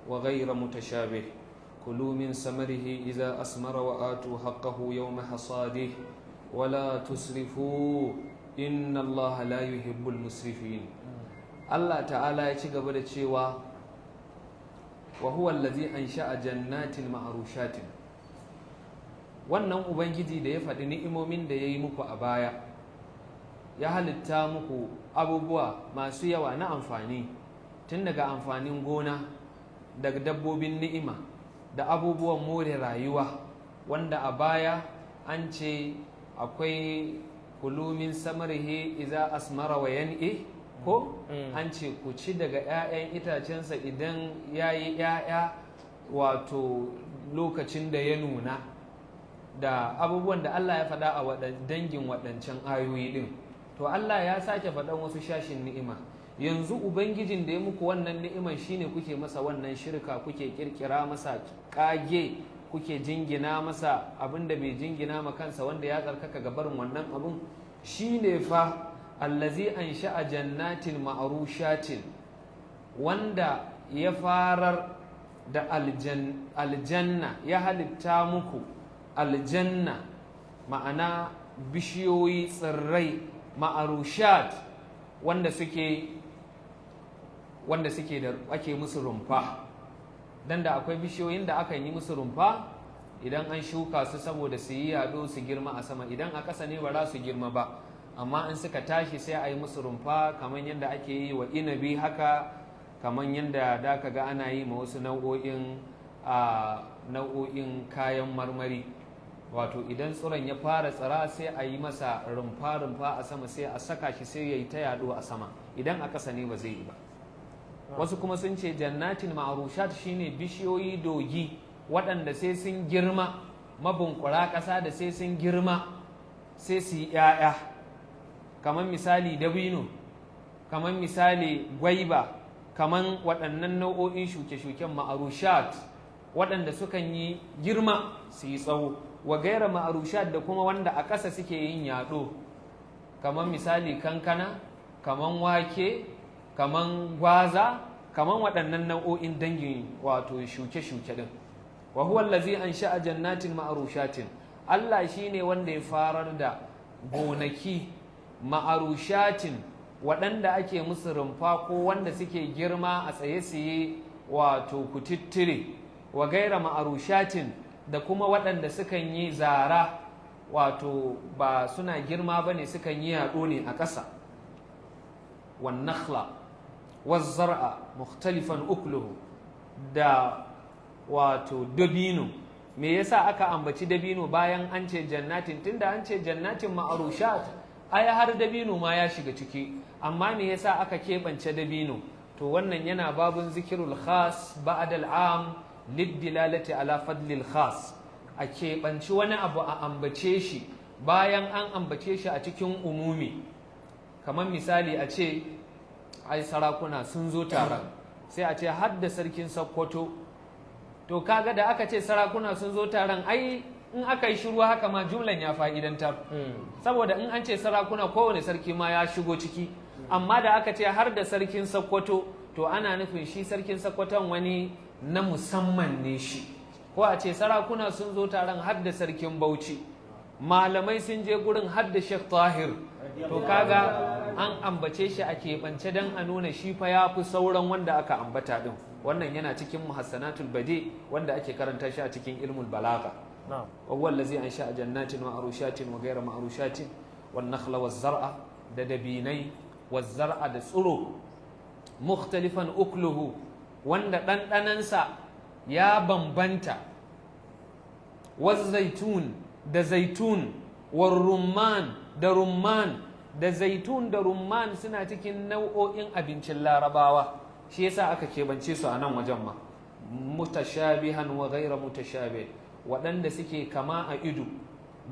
وغير متشابه كلوا من ثمره إذا أثمر وآتوا حقه يوم حصاده ولا تسرفوا إن الله لا يحب المسرفين. الله تعالى ya ci gaba da cewa وهو الذي أنشأ جنات معروشات. Wannan ubangiji da ya faɗi ni'imomin da ya yi muku a baya, ya halitta muku abubuwa masu yawa na amfani, tun daga amfanin gona, daga dabbobin ni'ima, da abubuwan more rayuwa, wanda a baya an ce akwai كلوا من ثمره إذا أثمر وينعه, ko an ce ku ci daga 'ya'yan itacensa idan ya yi 'ya'ya, wato lokacin da ya nuna, da abubuwan da Allah ya faɗa a dangin waɗancan ayoyi ɗin. To, Allah ya sake faɗan wasu shashin ni'ima. Yanzu ubangijin da ya muku wannan ni'iman shine kuke masa wannan shirka, kuke kirkira masa kage, kuke jingina masa abin da bai jingina ma kansa, wanda ya tsarkaka ga barin wannan abun. Shine fa الذي أنشأ جنات معروشات, wanda ya farar da aljanna, ya halitta muku aljanna, ma'ana bishiyoyi, tsirrai, معروشات, wanda suke da ake musu rumfa. Dan da akwai bishiyoyin da akan yi musu rumfa idan an shuka su, saboda su yi yaɗo, su girma a sama. Idan a ƙasa ne, ba za su girma ba, amma in suka tashi sai a yi musu rumfa, kamar yadda ake yi wa inabi haka, kamar yadda da ka ga ana yi ma wasu nau'o'in kayan marmari. Wato idan tsiron ya fara tsira, sai a yi masa rumfa-rumfa a sama, sai a saka shi, sai ya yi ta yaɗo a sama. Idan a ƙasa ne, ba zai yi ba. Wasu kuma sun ce جنات معروشات shine bishiyoyi dogi, waɗanda sai sun girma, mabunkura ƙasa, da sai sun girma sai su yi 'ya'ya, kamar misali dabino, kamar misali gwaiba, kamar waɗannan nau'o'in shuke-shuken معروشات, waɗanda sukan yi girma su yi tsawo. وغير معروشات, da kuma wanda a ƙasa suke yin yaɗo, kamar misali kankana, kamar wake, kamar gwaza, kamar waɗannan nau'o'in dangin wato shuke-shuke ɗin. وهو الذي أنشأ جنات معروشات, Allah shine wanda ya farar da gonaki معروشات, waɗanda ake musu rumfa, ko wanda suke girma a tsaye su yi wato kutittire, وغير معروشات, da kuma waɗanda sukan yi zara, wato ba suna girma ba ne, sukan yi yaɗo ne a ƙasa. والنخل والزرع مختلفا أكله, da wato dabino. Me yasa aka ambaci dabino bayan an ce جنات? Tunda an ce جنات معروشات, ai har dabino ma ya shiga ciki. Amma me yasa aka keɓance dabino? To, wannan yana babun ذكر الخاص بعد العام للدلالة على فضل الخاص. A keɓanci wani abu, a ambace shi bayan an ambace shi a cikin umumi. Kamar misali a ce ai sarakuna sun zo taron, sai a ce har da sarkin Sokoto. To, kaga da aka ce sarakuna sun zo taron, ai in aka yi shiru haka ma, jumlan ya fa'idantar, saboda in an ce sarakuna, kowane sarki ma ya shigo ciki. Amma da aka ce har da sarkin Sokoto, to ana nufin shi sarkin Sokoton wani na musamman ne shi. Ko a ce sarakuna sun zo taron har da sarkin Bauchi, malamai sun je gurin har da Sheikh Tahir. To kaga an ambace shi a keɓance don a nuna shi fa ya fi sauran wanda aka ambata ɗin. Wannan yana cikin muhassanatul badi wanda ake karanta shi a cikin ilmul balaga. Na'am. Wa huwa allazi ansha'a jannatin wa arushatin wa ghayra ma'rushatin wan nakhla waz zar'a, da dabinai, waz zar'a, da tsiro, mukhtalifan ukluhu, wanda ɗanɗanansa ya bambanta, waz zaitun, da zaitun, war rumman, da rumman. Da zaitun da rumman suna cikin nau'o'in abincin Larabawa, shi yasa aka keɓance su a nan wajen ma. Mutashabihan wa ghaira mutashabih, waɗanda suke kama a ido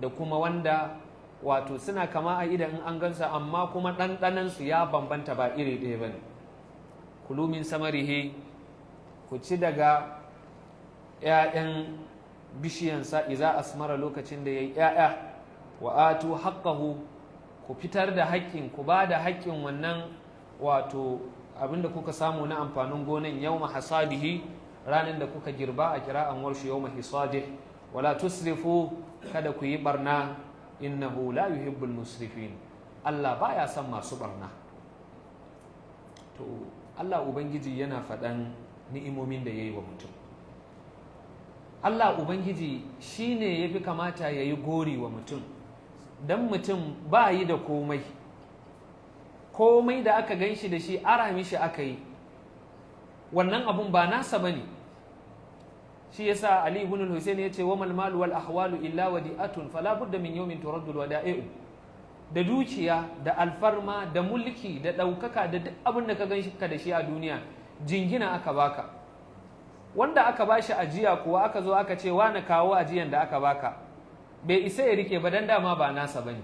da kuma wanda wato suna kama a ido in an gansa, amma kuma ɗanɗanansu ya bambanta, ba iri ɗaya ba ne. Kulu min samarihi, ku ci daga 'ya'yan bishiyansa, iza asmara, lokacin da ya yi 'ya'ya, wa atu haqqahu, ku fitar da haƙƙin, ku ba da haƙƙin wannan wato abinda kuka samu na amfanin gonan, yawma hasadihi, ranar da kuka girba, a kira'an Warshu yawma hisadih. Wala tusrifu, kada ku yi barna, innahu la yuhibbul musrifin, Allah baya son masu barna. To Allah Ubangiji yana faɗan ni'imomin da ya yi wa mutum. Allah Ubangiji shi ne ya fi kamata ya yi gori wa mutum, don mutum ba yi da komai. Komai da aka gan shi da shi, ara mishi aka yi. Wannan abun ba nasa ba ne. Shi yasa Ali ibn al-Husayn ya ce: wa mal malu wal ahwalu illa wadi'atun, fala budda min yawmin turaddu al wada'i'u. Da dukiya da alfarma da mulki da ɗaukaka da duk abin da ka gan ka da shi a duniya, jingina aka baka. Wanda aka bashi ajiya kuwa, aka zo aka ce, "Wani, kawo ajiyan da aka baka," bai isa ya rike ba, dan dama ba nasa bane.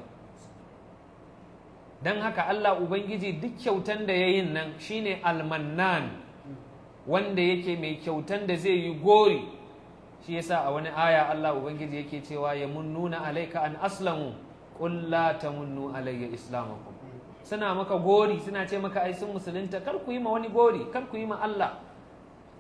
Dan haka Allah Ubangiji duk kyautan da ya yin nan, shine Almannan, wanda yake mai kyautan da zai yi gori. Shi yasa a wani aya Allah Ubangiji yake cewa: yamunnuna alaika an aslamu, qul la tamunnu alayya islamakum. Suna maka gori, suna ce maka ai sun musulunta. Kar ku yi ma wani gori, kar ku yi ma Allah.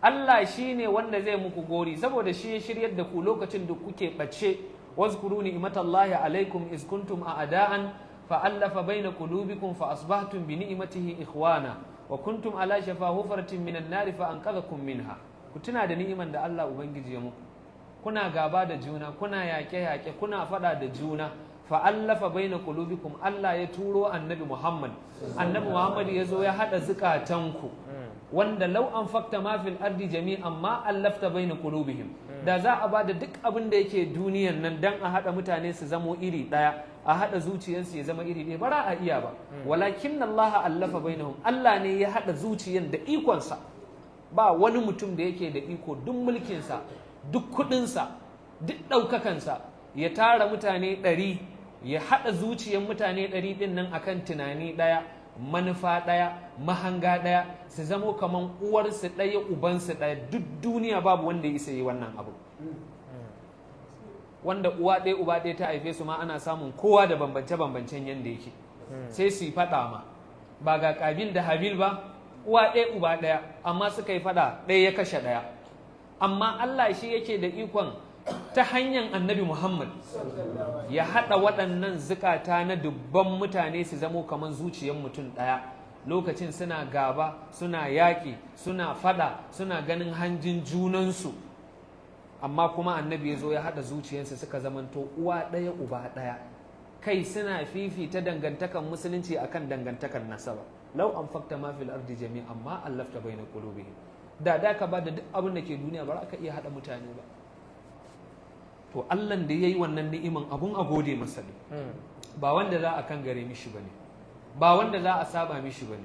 Allah shine wanda zai muku gori, saboda shi ya shiryar da ku lokacin da kuke bace. Wazkuru ni'matallahi alaikum iz kuntum a'da'an fa'alafa baina qulubikum fa asbahtum bi ni'matihi ikhwana wa kuntum ala shafa hufratin minan nari fa anqadhakum minha. Ku tuna da ni'iman da Allah Ubangiji ya muku. Kuna gaba da juna, kuna yaƙe-yaƙe, kuna faɗa da juna, fa'allafa baina qulubikum, Allah ya turo Annabi Muhammad. Annabi Muhammad ya zo ya haɗa zukatanku, wanda law anfaqta ma fil ardi jami'an ma allafta baina qulubihim. Da za a bada duk abin da yake duniyan nan dan a haɗa mutane su zamo iri ɗaya, a haɗa zuciyarsu ya zama iri ɗaya, ba za a iya ba. Walakin Allah allafa bainahum, Allah ne ya haɗa zuciyan da ikonsa. Ba wani mutum da yake da iko, duk mulkinsa, duk kuɗinsa, duk ɗaukakansa, ya tara mutane 100, ya haɗa zuciyar mutane 100 ɗin nan akan tunani ɗaya, manufa ɗaya, mahanga ɗaya, su zamo kaman uwarsu ɗaya, ubansu ɗaya. Duk duniya babu wanda ya isa yi wannan abu. Wanda uwa ɗaya uba ɗaya ta haife su ma, ana samun kowa da bambance-bambancen yadda yake, sai su yi faɗa ma. Ba ga Ƙabil da Habil ba, uwa ɗaya uba ɗaya, amma suka yi faɗa, ɗaya ya kashe ɗaya. Amma Allah shi yake da ikon ta hanyar Annabi Muhammad ya haɗa waɗannan zukata na dubban mutane su zamo kamar zuciyar mutum ɗaya, lokacin suna gaba, suna yaƙi, suna faɗa, suna ganin hanjin junansu. Amma kuma Annabi ya zo ya haɗa zuciyarsu, suka zamanto uwa ɗaya uba ɗaya, kai suna fifita dangantakan musulunci akan dangantakan nasaba. Law anfaqta ma fil ardi jami'an ma allafta baina qulubihim. Da ka ba da duk abin da ke duniya, ba za ka iya haɗa mutane ba. To Allahn da ya yi wannan ni'iman, abun a gode masa ne, ba wanda za a kan gare mishi ba ne, ba wanda za a saba mishi ba ne.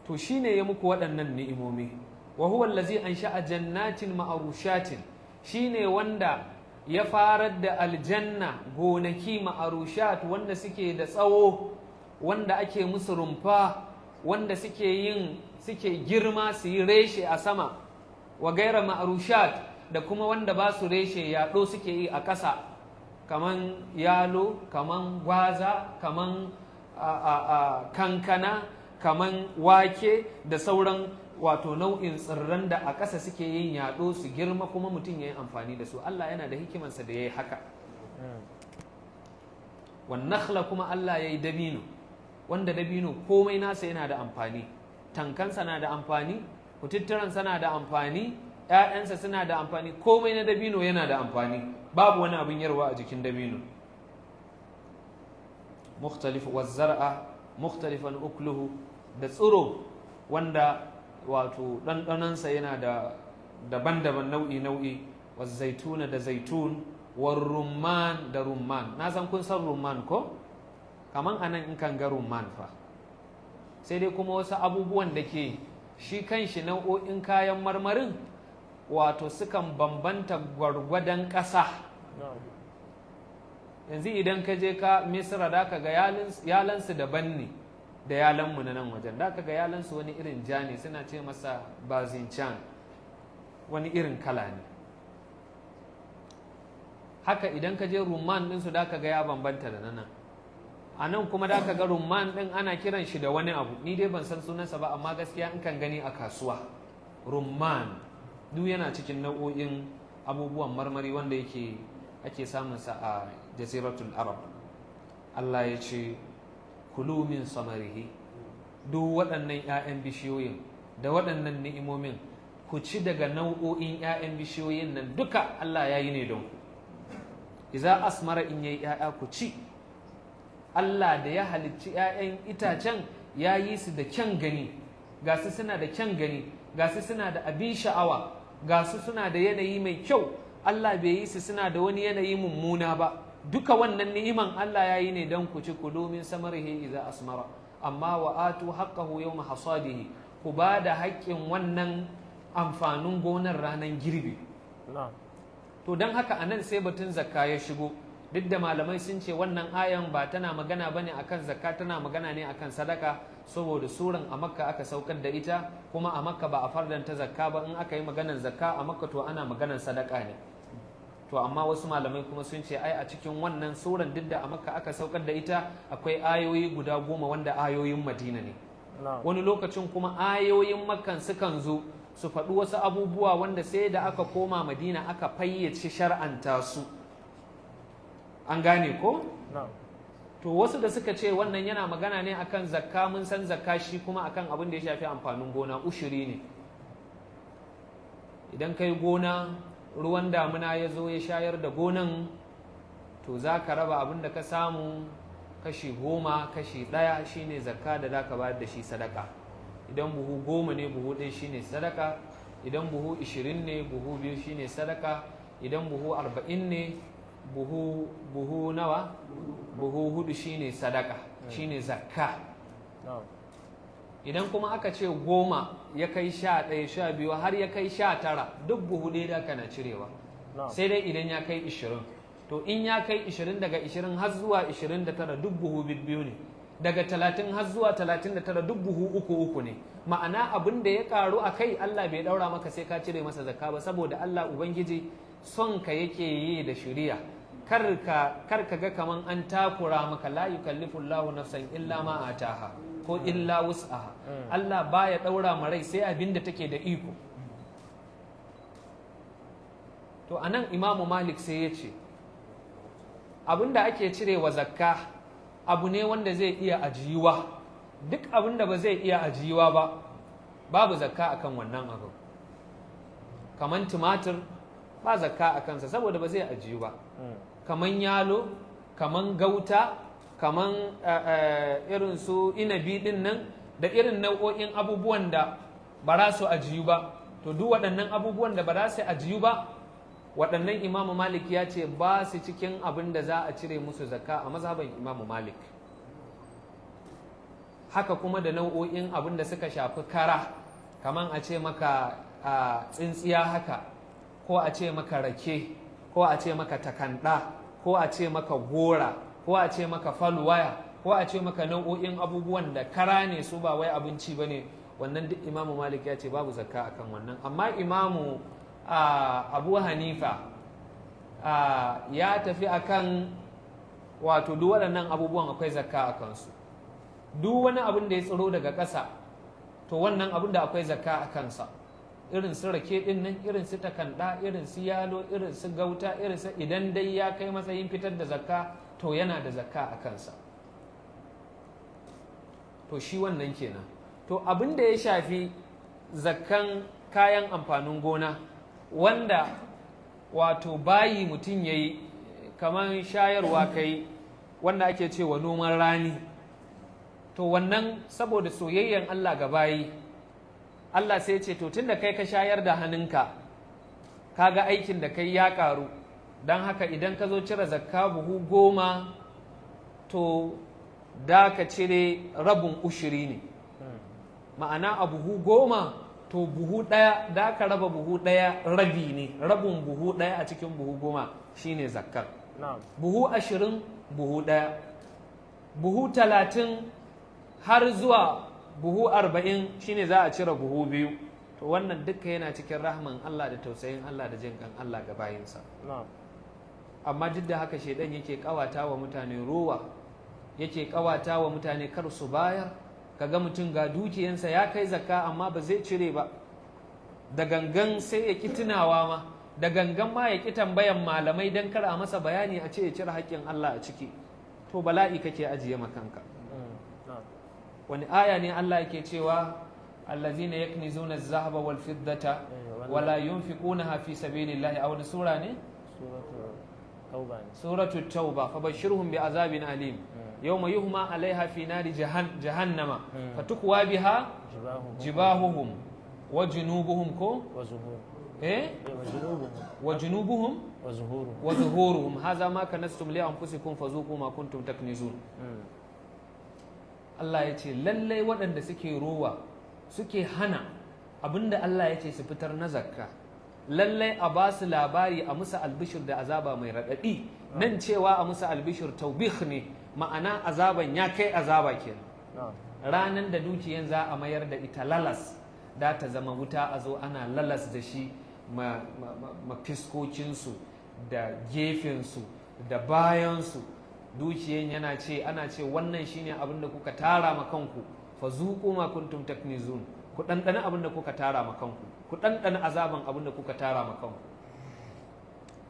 To shine ya muku waɗannan ni'imomi. Wa huwa allazi ansha'a jannatin ma'arushatin, shine wanda ya farar da aljanna, gonaki, ma'arushat, wanda suke da tsawo, wanda ake musu rumfa, wanda suke yin suke girma su yi reshe a sama, wa gaira ma'arushat, da kuma wanda ba su reshe, yaɗo suke yi a ƙasa, kaman yalo, kaman gwaza, kaman kankana, kaman wake da sauran wato nau'in tsirran da a ƙasa suke yin yaɗo su girma kuma mutum ya yi amfani da su. Allah yana da hikimansa da ya yi haka. Wa ja'ala fiha ruwasiya, Wan nakhla, kuma Allah ya yi dabino, wanda dabino komai nasa yana da amfani. Tankansa na da amfani, kututturansa na da amfani, ‘ya'yansa suna da amfani, komai na dabino yana da amfani, babu wani abin yarwa a jikin dabino. Mukhtalif wazzar'a mukhtalifan ukluhu, da tsiro wanda wato ɗanɗanonsa yana da daban-daban, nau'i-nau'i. Zaituna, da zaitun, war rumman, da rumman. Na san kun san rumman ko? Kaman anan in kan ga rumman fa, sai dai kuma wasu abubuwan da ke shi kanshi nau'o'in kayan marmarin, wato sukan bambanta gwargwadon ƙasa. Yanzu idan ka je ka Misra, da ka ga yalansu daban ne da yalanmu na nan wajen. Da ka ga yalansu wani irin ja ne, suna ce masa bazincan, wani irin kala ne haka. Idan ka je rumman ɗinsu, da ka ga ya bambanta da nan. A nan kuma da ka ga rumman ɗin ana kiran shi da wani abu, ni dai ban san sunansa ba, amma gaskiya in kan gani a kasuwa rumman, duk yana cikin nau'o'in abubuwan marmari wanda yake ake samunsa a Jaziratul Arab. Allah ya ce, kulu min samarihi. Duk waɗannan 'ya'yan bishiyoyin da waɗannan ni'imomin, ku ci daga nau'o'in 'ya'yan bishiyoyin nan duka, Allah ya yi ne don ku. Iza asmara, in yayi 'ya'ya, ku ci. Allah da ya halicci 'ya'yan itacen ya yi su da kyan gani, ga su suna da kyan gani, ga su suna da abin sha'awa, ga su suna da yanayi mai kyau. Allah bai yi su suna da wani yanayi mummuna ba. Duka wannan ni'iman Allah ya yi ne don ku ci. Kulu min samarihi idza asmara, amma wa atu haqqahu yawma hasadihi, ku ba da haƙƙin wannan amfanin gonar ranar girbi. To, don haka anan sai batun zakka ya shigo, duk da malamai sun ce wannan ayan ba tana magana bane akan zakka, tana magana ne akan sadaka, saboda suran a Makka aka saukar da ita, kuma a Makka ba a fardanta zakka ba. In aka yi maganar zakka a Makka, to ana maganar sadaka ne. To, amma wasu malamai kuma sun ce ai a cikin wannan suran, duk da a Makka aka saukar da ita, akwai ayoyi guda 10 wanda ayoyin Madina ne. Wani lokacin kuma ayoyin Makkan sukan zo su faɗi wasu abubuwa wanda sai da aka koma Madina aka fayyace shar'anta su. An gane ko? To, wasu da suka ce wannan yana magana ne akan zakka, mun san zakka shi kuma akan abin da ya shafi amfanin gona, ushiri ne. Idan kai gona, ruwan damuna ya zo ya shayar da gonan, to za ka raba abin da ka samu kashi 10, kashi 1 shine zakka da za ka bayar da shi sadaka. Idan buhu 10 ne, buhu 1 shine sadaka. Idan buhu 20 ne, buhu 2 shine sadaka. Idan buhu 40 ne, buhu nawa? Buhu 4 shine sadaka, shine zakka. Idan kuma aka ce 10 ya kai 11, 12, har ya kai 19, duk buhu 1 da kana cirewa. Sai dai idan ya kai 20. To, in ya kai 20, daga 20 har zuwa 29 duk buhu 2 ne. Daga 30 har zuwa 39 duk buhu 3 3 ne. Ma'ana, abin da ya karu a kai, Allah bai daura maka sai ka cire masa zakka ba, saboda Allah Ubangiji son ka yake yi da shiriya. Kar ka ga kaman an takura maka. La yukallifu Allahu nafsan illa ma ataha ko illa wus'aha. Allah baya daura ma rai sai abin da take da iko. To, anan Imamu Malik sai ya ce abin da ake cirewa zakka abu ne wanda zai iya ajiyuwa. Duk abin da ba zai iya ajiyuwa ba, babu zakka akan wannan abu. Kaman tumatir, ba zakka a kansa saboda ba zai ajiyu ba. Kaman yalo, kaman gauta, kaman irin su inabi din nan, da irin nau'o'in abubuwan da ba za su ajiyu ba. To, duk waɗannan abubuwan da ba za su ajiyu ba, waɗannan Imamu Malik ya ce ba su cikin abin da za a cire musu zakka a mazhaban Imamu Malik. Haka kuma da nau'o'in abin da suka shafi kara, kaman a ce maka tsintsiya haka, ko a ce maka rake, ko a ce maka takanda, ko a ce maka gora, ko a ce maka falwaya, ko a ce maka nau'o'in abubuwan da kara ne su, ba wai abinci ba ne, wannan duk Imamu Malik ya ce babu zakka akan wannan. Amma Imamu Abu Hanifa ya tafi akan wato duk waɗannan abubuwan akwai zakka a kansu. Duk wani abin da ya tsiro daga ƙasa, to wannan abin da akwai zakka a kansa, irin su rake din nan, irin su takanda, irin su yalo, irin su gauta, irin su, idan dai ya kai matsayin fitar da zakka, to To yana da zakka a kansa. To shi wannan kenan. To abin da ya shafi zakkan kayan amfanin gona wanda wato bayi mutum ya yi, kamar shayarwa kai, wanda ake cewa noman rani, to wannan saboda soyayyen Allah ga bayi, Allah sai ce, to tunda kai ka shayar da hannunka, kaga aikin da kai ya karu, don haka idan ka zo cire zakka buhu 10, to da ka cire rabin ushiri ne. Ma'ana a buhu 10, to buhu 1 da ka raba buhu 1 rabi ne. Rabin buhu 1 a cikin buhu 10 shine zakkar. Buhu 20, buhu 1. Buhu 30 har zuwa buhu 40 shine za a cire buhu 2. To wannan duka yana cikin rahman Allah da tausayin Allah da jin kan Allah ga bayinsa. Amma duk da haka shaidan yake kawata wa mutane rowa, yake kawata wa mutane kar su bayar. Kaga mutum ga dukiyansa ya kai zakka, amma ba zai cire ba da gangan, sai ya ki tunawa ma da gangan ma, ya ki tambayan malamai don kar a masa bayani a ce ya cire haƙƙin Allah a ciki. To bala'i kake ajiye makanka. Wani aya ne Allah yake cewa allazina yaknizuna az-zahaba wal fiddata wala yunfiqunaha fi sabilillahi? A wani sura ne? Suratu Tauba. Fabashshirhum bi azabin alim yawma yuhma alaiha fi nari jahannama fatukwa biha jibahuhum wa junubuhum, ko wa junubuhum wa zuhuruhum, hadha ma kanastum li anfusikum fazuqu ma kuntum taknizun. Allah ya ce lallai waɗanda suke rowa, suke hana abinda Allah ya ce su fitar na zakka, lallai a ba su labari, a musu albishir da azaba mai raɗaɗi. Nan cewa a musu albishir taubih ne, ma'ana azaban ya kai azaba kenan. Ranan da dukiyan za a mayar da ita lalas, da ta zama wuta, a zo ana lalas da shi ma fiskokinsu da gefensu da bayansu. Dukiyan yana ce, ana ce, wannan shine abin da kuka tara ma kanku, fa zuqu ma kuntum taknizun. Ku ɗanɗana abin da kuka tara ma kanku, ku ɗanɗana azaban abin da kuka tara ma kanku.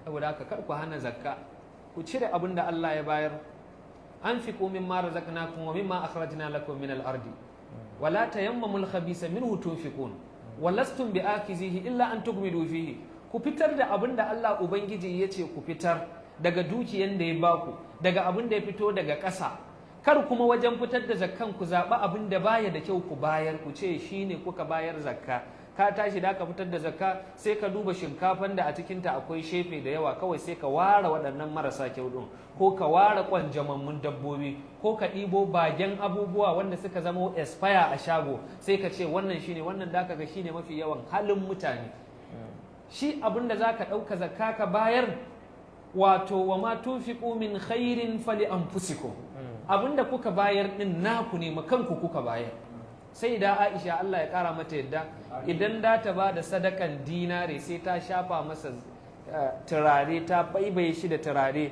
Saboda haka kar ku hana zakka, ku cire abin da Allah ya bayar. Anfiqu mimma razaqnakum wa mimma akhrajna lakum min al-ardi wala tayammamul khabisa minhu tunfiqun walastum bi'akizihi illa an tugmidu fihi. Ku fitar da abin da Allah Ubangiji ya ce ku fitar daga dukiyan da ya baku, daga abin da ya fito daga ƙasa. Kar kuma wajen fitar da zakkan ku zaɓi abin da baya da kyau ku bayar, ku ce shine kuka bayar zakka. Ka tashi da ka fitar da zakka, sai ka duba shinkafan da a cikinta akwai shefe da yawa, kawai sai ka ware waɗannan marasa kyau ɗin, ko ka ware kwanjamammun dabbobi, ko ka ɗibo bagen abubuwa wanda suka zama expire a shago, sai ka ce wannan shine. Wannan da ka ga shine mafi yawan halin mutane. Shi abin da za ka ɗauka zakka ka bayar, wato wa ma tunfiqu min khairin fali anfusikum, abin da kuka bayar din naku ne, makanku kuka bayar. Sai da Aisha, Allah ya kara mata yadda, idan da ta ba da sadakan dinare, sai ta shafa masa turare, ta baibaye shi da turare.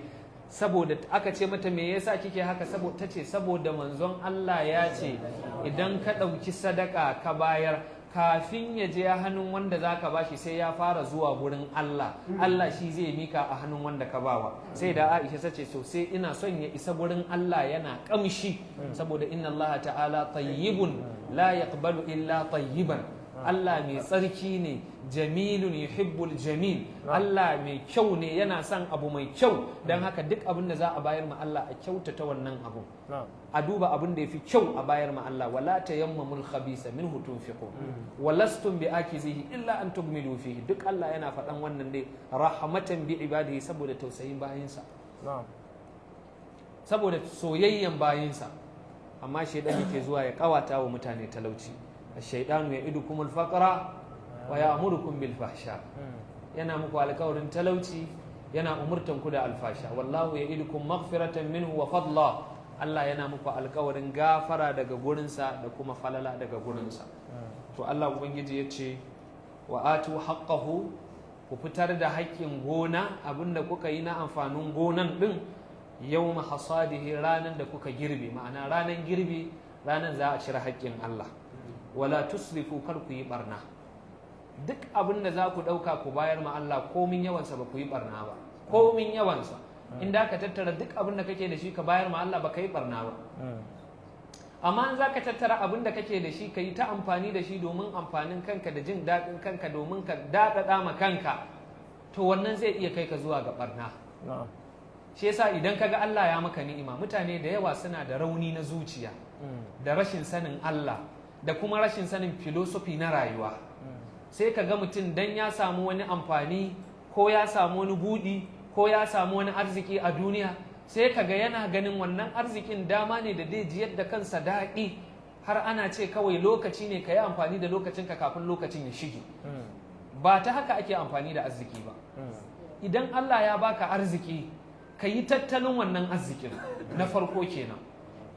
Saboda aka ce mata, me yasa kike haka? Saboda tace, saboda manzon Allah ya ce idan ka ɗauki sadaka ka bayar, kafin ya je hannun wanda za ka bashi sai ya fara zuwa gurin Allah. Allah shi zai mika a hannun wanda ka bawa. Sai da Aisha ta ce, so sai ina son ya isa gurin Allah yana kamshi, saboda inna Allah ta'ala tayyibun la yaqbalu illa tayyiban. Allah mai tsarki ne, jamilun yuhibbul jamil. Allah mai kyau ne, yana son abu mai kyau. Don haka duk abin da za a bayar ma Allah, a kyautata wannan abu, a duba abin da ya fi kyau a bayar ma Allah. Wala tayammamul khabisa minhu tunfiqun walastum bi akizihi illa an tugmidu fihi. Duk Allah yana faɗan wannan ne rahmatan bi ibadihi, saboda tausayin bayinsa, saboda soyayyen bayinsa. Amma shaidan yake zuwa ya kawata wa mutane talauci. Ash-shaytanu ya'idukumul faqra wa ya'murukum bil fahsha. Yana muku alkawarin talauci, yana umurtan ku da alfasha. Wallahu ya'idukum maghfiratan minhu wa fadla. Allah yana muku alkawarin gafara daga gurinsa da kuma falala daga gurinsa. To Allah Ubangiji ya ce wa atu haqqahu, ku fitar da haƙƙin gona, abinda kuka yi na amfanin gonan din, yawma hasadihi, ranan da kuka girbe. Ma'ana ranan girbi, ranan za a cire haƙƙin Allah. Wala tusrifu, kar ku yi barna. Duk abin da za ku ɗauka ku bayar ma Allah, komin yawansa, ba ku yi barna ba, komin yawansa. Inda ka tattara duk abin da kake da shi ka bayar ma Allah, ba ka yi barna ba. Amma in za ka tattara abin da kake da shi ka yi ta amfani da shi domin amfanin kanka da jin daɗin kanka, domin ka daɗaɗa ma kanka, to wannan zai iya kai ka zuwa ga barna. Shi yasa idan ka ga Allah ya maka ni'ima, mutane da yawa suna da rauni na zuciya da rashin sanin Allah da kuma rashin sanin philosophy na rayuwa. Sai ka ga mutum dan ya samu wani amfani ko ya samu wani buɗi ko ya samu wani arziki a duniya, sai ka ga yana ganin wannan arzikin dama ne da zai jiyar da kansa daɗi, har ana ce kawai lokaci ne, ka yi amfani da lokacinka kafin lokacin ya shige. Ba ta haka ake amfani da arziki ba. Idan Allah ya baka arziki, ka yi tattalin wannan arzikin na farko kenan.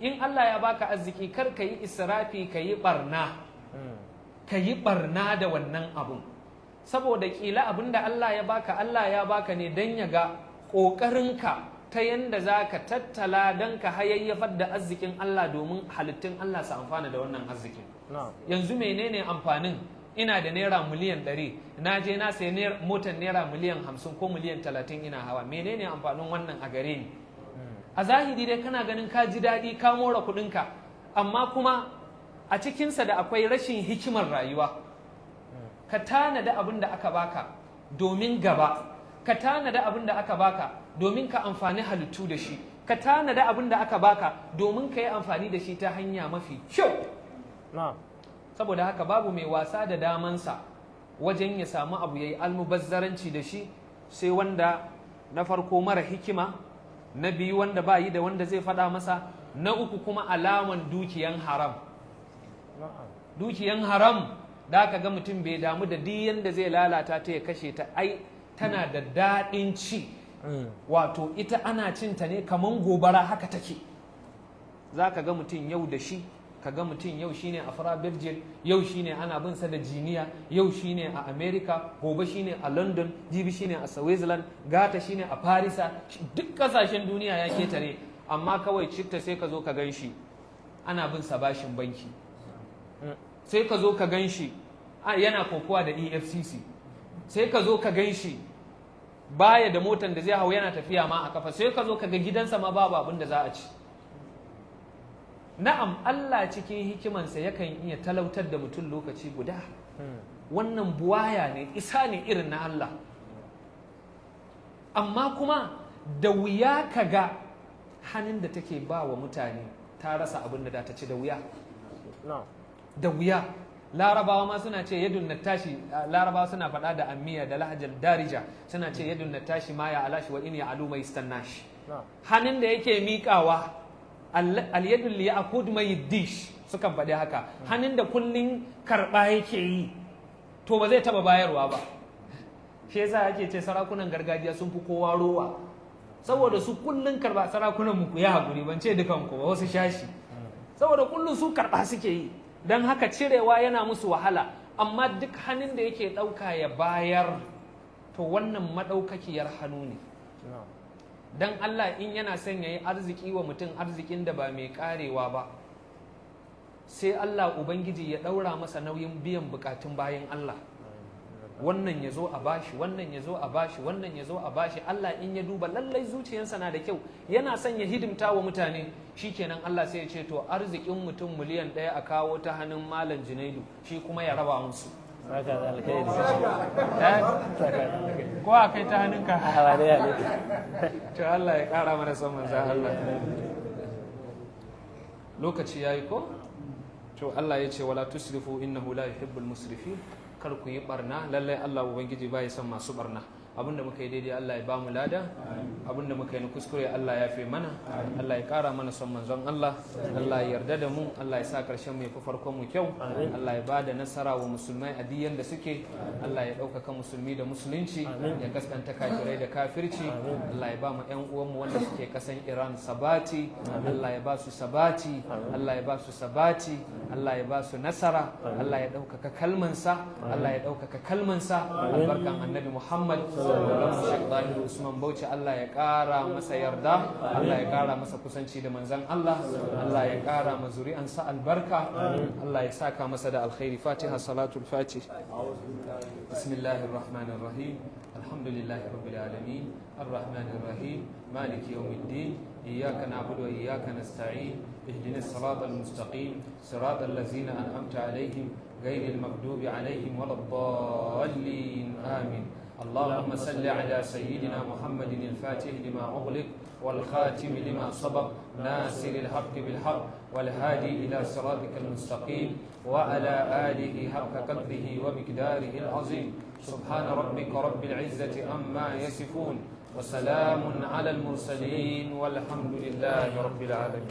In Allah ya baka arziki, kar ka yi israfi, ka yi barna, ka yi barna da wannan abun, saboda kila abin da Allah ya baka, Allah ya baka ne don ya ga ƙoƙarinka ta yanda za ka tattala don ka hayayyafar da arzikin Allah domin halittun Allah su amfana da wannan arzikin. Yanzu menene amfanin ina da ₦100,000,000, na je na sayi motar ₦50,000,000 ko 30,000,000 ina hawa? Menene amfanin wannan a gare ni? A zahiri dai kana ganin ka ji daɗi, ka more kuɗinka, amma kuma a cikinsa da akwai rashin hikimar rayuwa. Ka tanada abin da aka baka domin gaba, ka tanada abin da aka baka domin ka amfani halittu da shi, ka tanada abin da aka baka domin ka yi amfani da shi ta hanya mafi kyau. Saboda haka babu mai wasa da damansa wajen ya samu abu ya yi almubazzaranci da shi sai wanda na farko mara hikima, na biyu wanda ba yi da wanda zai faɗa masa, na uku kuma alaman dukiyan haram. Dukiyan haram da aka ga mutum bai damu da duk yanda zai lalata ta, ya kashe ta, ai tana da daɗin ci. Wato ita ana cinta ne kaman gobara, haka take. Za ka ga mutum yau da shi, ka ga mutum yau shine a Fara Belgium, yau shine ana bin sa da jiniya, yau shine a America, gobe shine a London, jibi shine a Switzerland, gata shine a Parisa, duk kasashen duniya ya ketare. Amma kawai citta sai ka zo ka gan shi ana bin sa bashin banki, sai ka zo ka gan shi yana kokowa da EFCC, sai ka zo ka gan shi baya da motan da zai hau, yana tafiya ma a kafa, sai ka zo ka ga gidansa ma babu abin da za a ci. Na'am, Allah cikin hikimansa yakan iya talautar da mutum lokaci guda. Wannan buwaya ne, isa ne irin na Allah. Amma kuma da wuya ka ga hannun da take ba wa mutane ta rasa abin da ta ci, da wuya, da wuya. Larabawa ma suna ce yadun na tashi, larabawa suna faɗa da ammiya da lahajar darija, suna ce yadun na tashi ma ya alashi wa in ya alu mai istannashi. Hannun da yake miƙawa, alyadul li ya'khud mai dish, sukan faɗi haka. Hannun da kullun karɓa yake yi, to ba zai taɓa bayarwa ba. Shi yasa ake ce sarakunan gargajiya sun fi kowa rowa, saboda su kullun karɓa. Sarakunan mu, ku yi hakuri, ban ce dukan ku ba, wasu shashi. Saboda kullun su karɓa suke yi, don haka cirewa yana musu wahala. Amma duk hannun da yake ɗauka ya bayar, to wannan maɗaukakiyar hannu ne. Don Allah in yana son ya yi arziki wa mutum, arzikin da ba mai karewa ba, sai Allah Ubangiji ya ɗaura masa nauyin biyan bukatun bayan Allah. Wannan ya zo a bashi, wannan ya zo a bashi, wannan ya zo a bashi. Allah in ya duba lallai zuciyarsa na da kyau, yana son ya hidimta wa mutane, shikenan, Allah sai ya ce to arzikin mutum 1,000,000 a kawo ta hannun Malam Junaidu, shi kuma ya raba musu. Saka da alkhairi. Eh? Saka da alkhairi. Ko a kai ta hannunka? A ba dai alkhairi. To, Allah ya kara mana son manzan Allah. Lokaci yayi ko? To, Allah ya ce wala tusrifu innahu la yuhibbul musrifin. Kar ku yi barna, lallai Allah Ubangiji bai son masu barna. Abinda muka yi daidai, Allah ya bamu lada. Abinda muka yi na kuskure, Allah ya fi mana. Allah ya kara mana son manzon Allah. Allah ya yarda da mu. Allah ya sa karshen mu ya fi farkon mu kyau. Allah ya ba da nasara wa musulmai a duk yanda suke. Allah ya ɗaukaka musulmi da musulunci, ya kaskanta kafirai da kafirci. Allah ya ba mu ƴan uwanmu wanda suke kasan Iran sabati. Allah ya ba su sabati, Allah ya ba su sabati, Allah ya ba su nasara, Allah ya ɗaukaka kalmansa, Allah ya ɗaukaka kalmansa, albarkan Annabi Muhammad. Maulanmu Sheikh Tahir Usman Bauchi, Allah ya ƙara masa yarda, Allah ya ƙara masa kusanci da manzon Allah, Allah ya ƙara ma zuri'ansa albarka, Allah ya saka masa da alkhairi. Fatiha salatul Fatih. Bismillahir Rahmanir Rahim. الحمد لله رب العالمين الرحمن الرحيم مالك يوم الدين إياك نعبد وإياك نستعين اهدنا الصراط المستقيم صراط الذين أنعمت عليهم غير المغضوب عليهم ولا الضالين آمين. اللهم صل على سيدنا محمد الفاتح لما أغلق والخاتم لما سبق ناصر الحق بالحق والهادي إلى صراطك المستقيم وعلى آله حق قدره ومقداره العظيم. سبحان ربك رب العزة عما يصفون وسلام على المرسلين والحمد لله رب العالمين.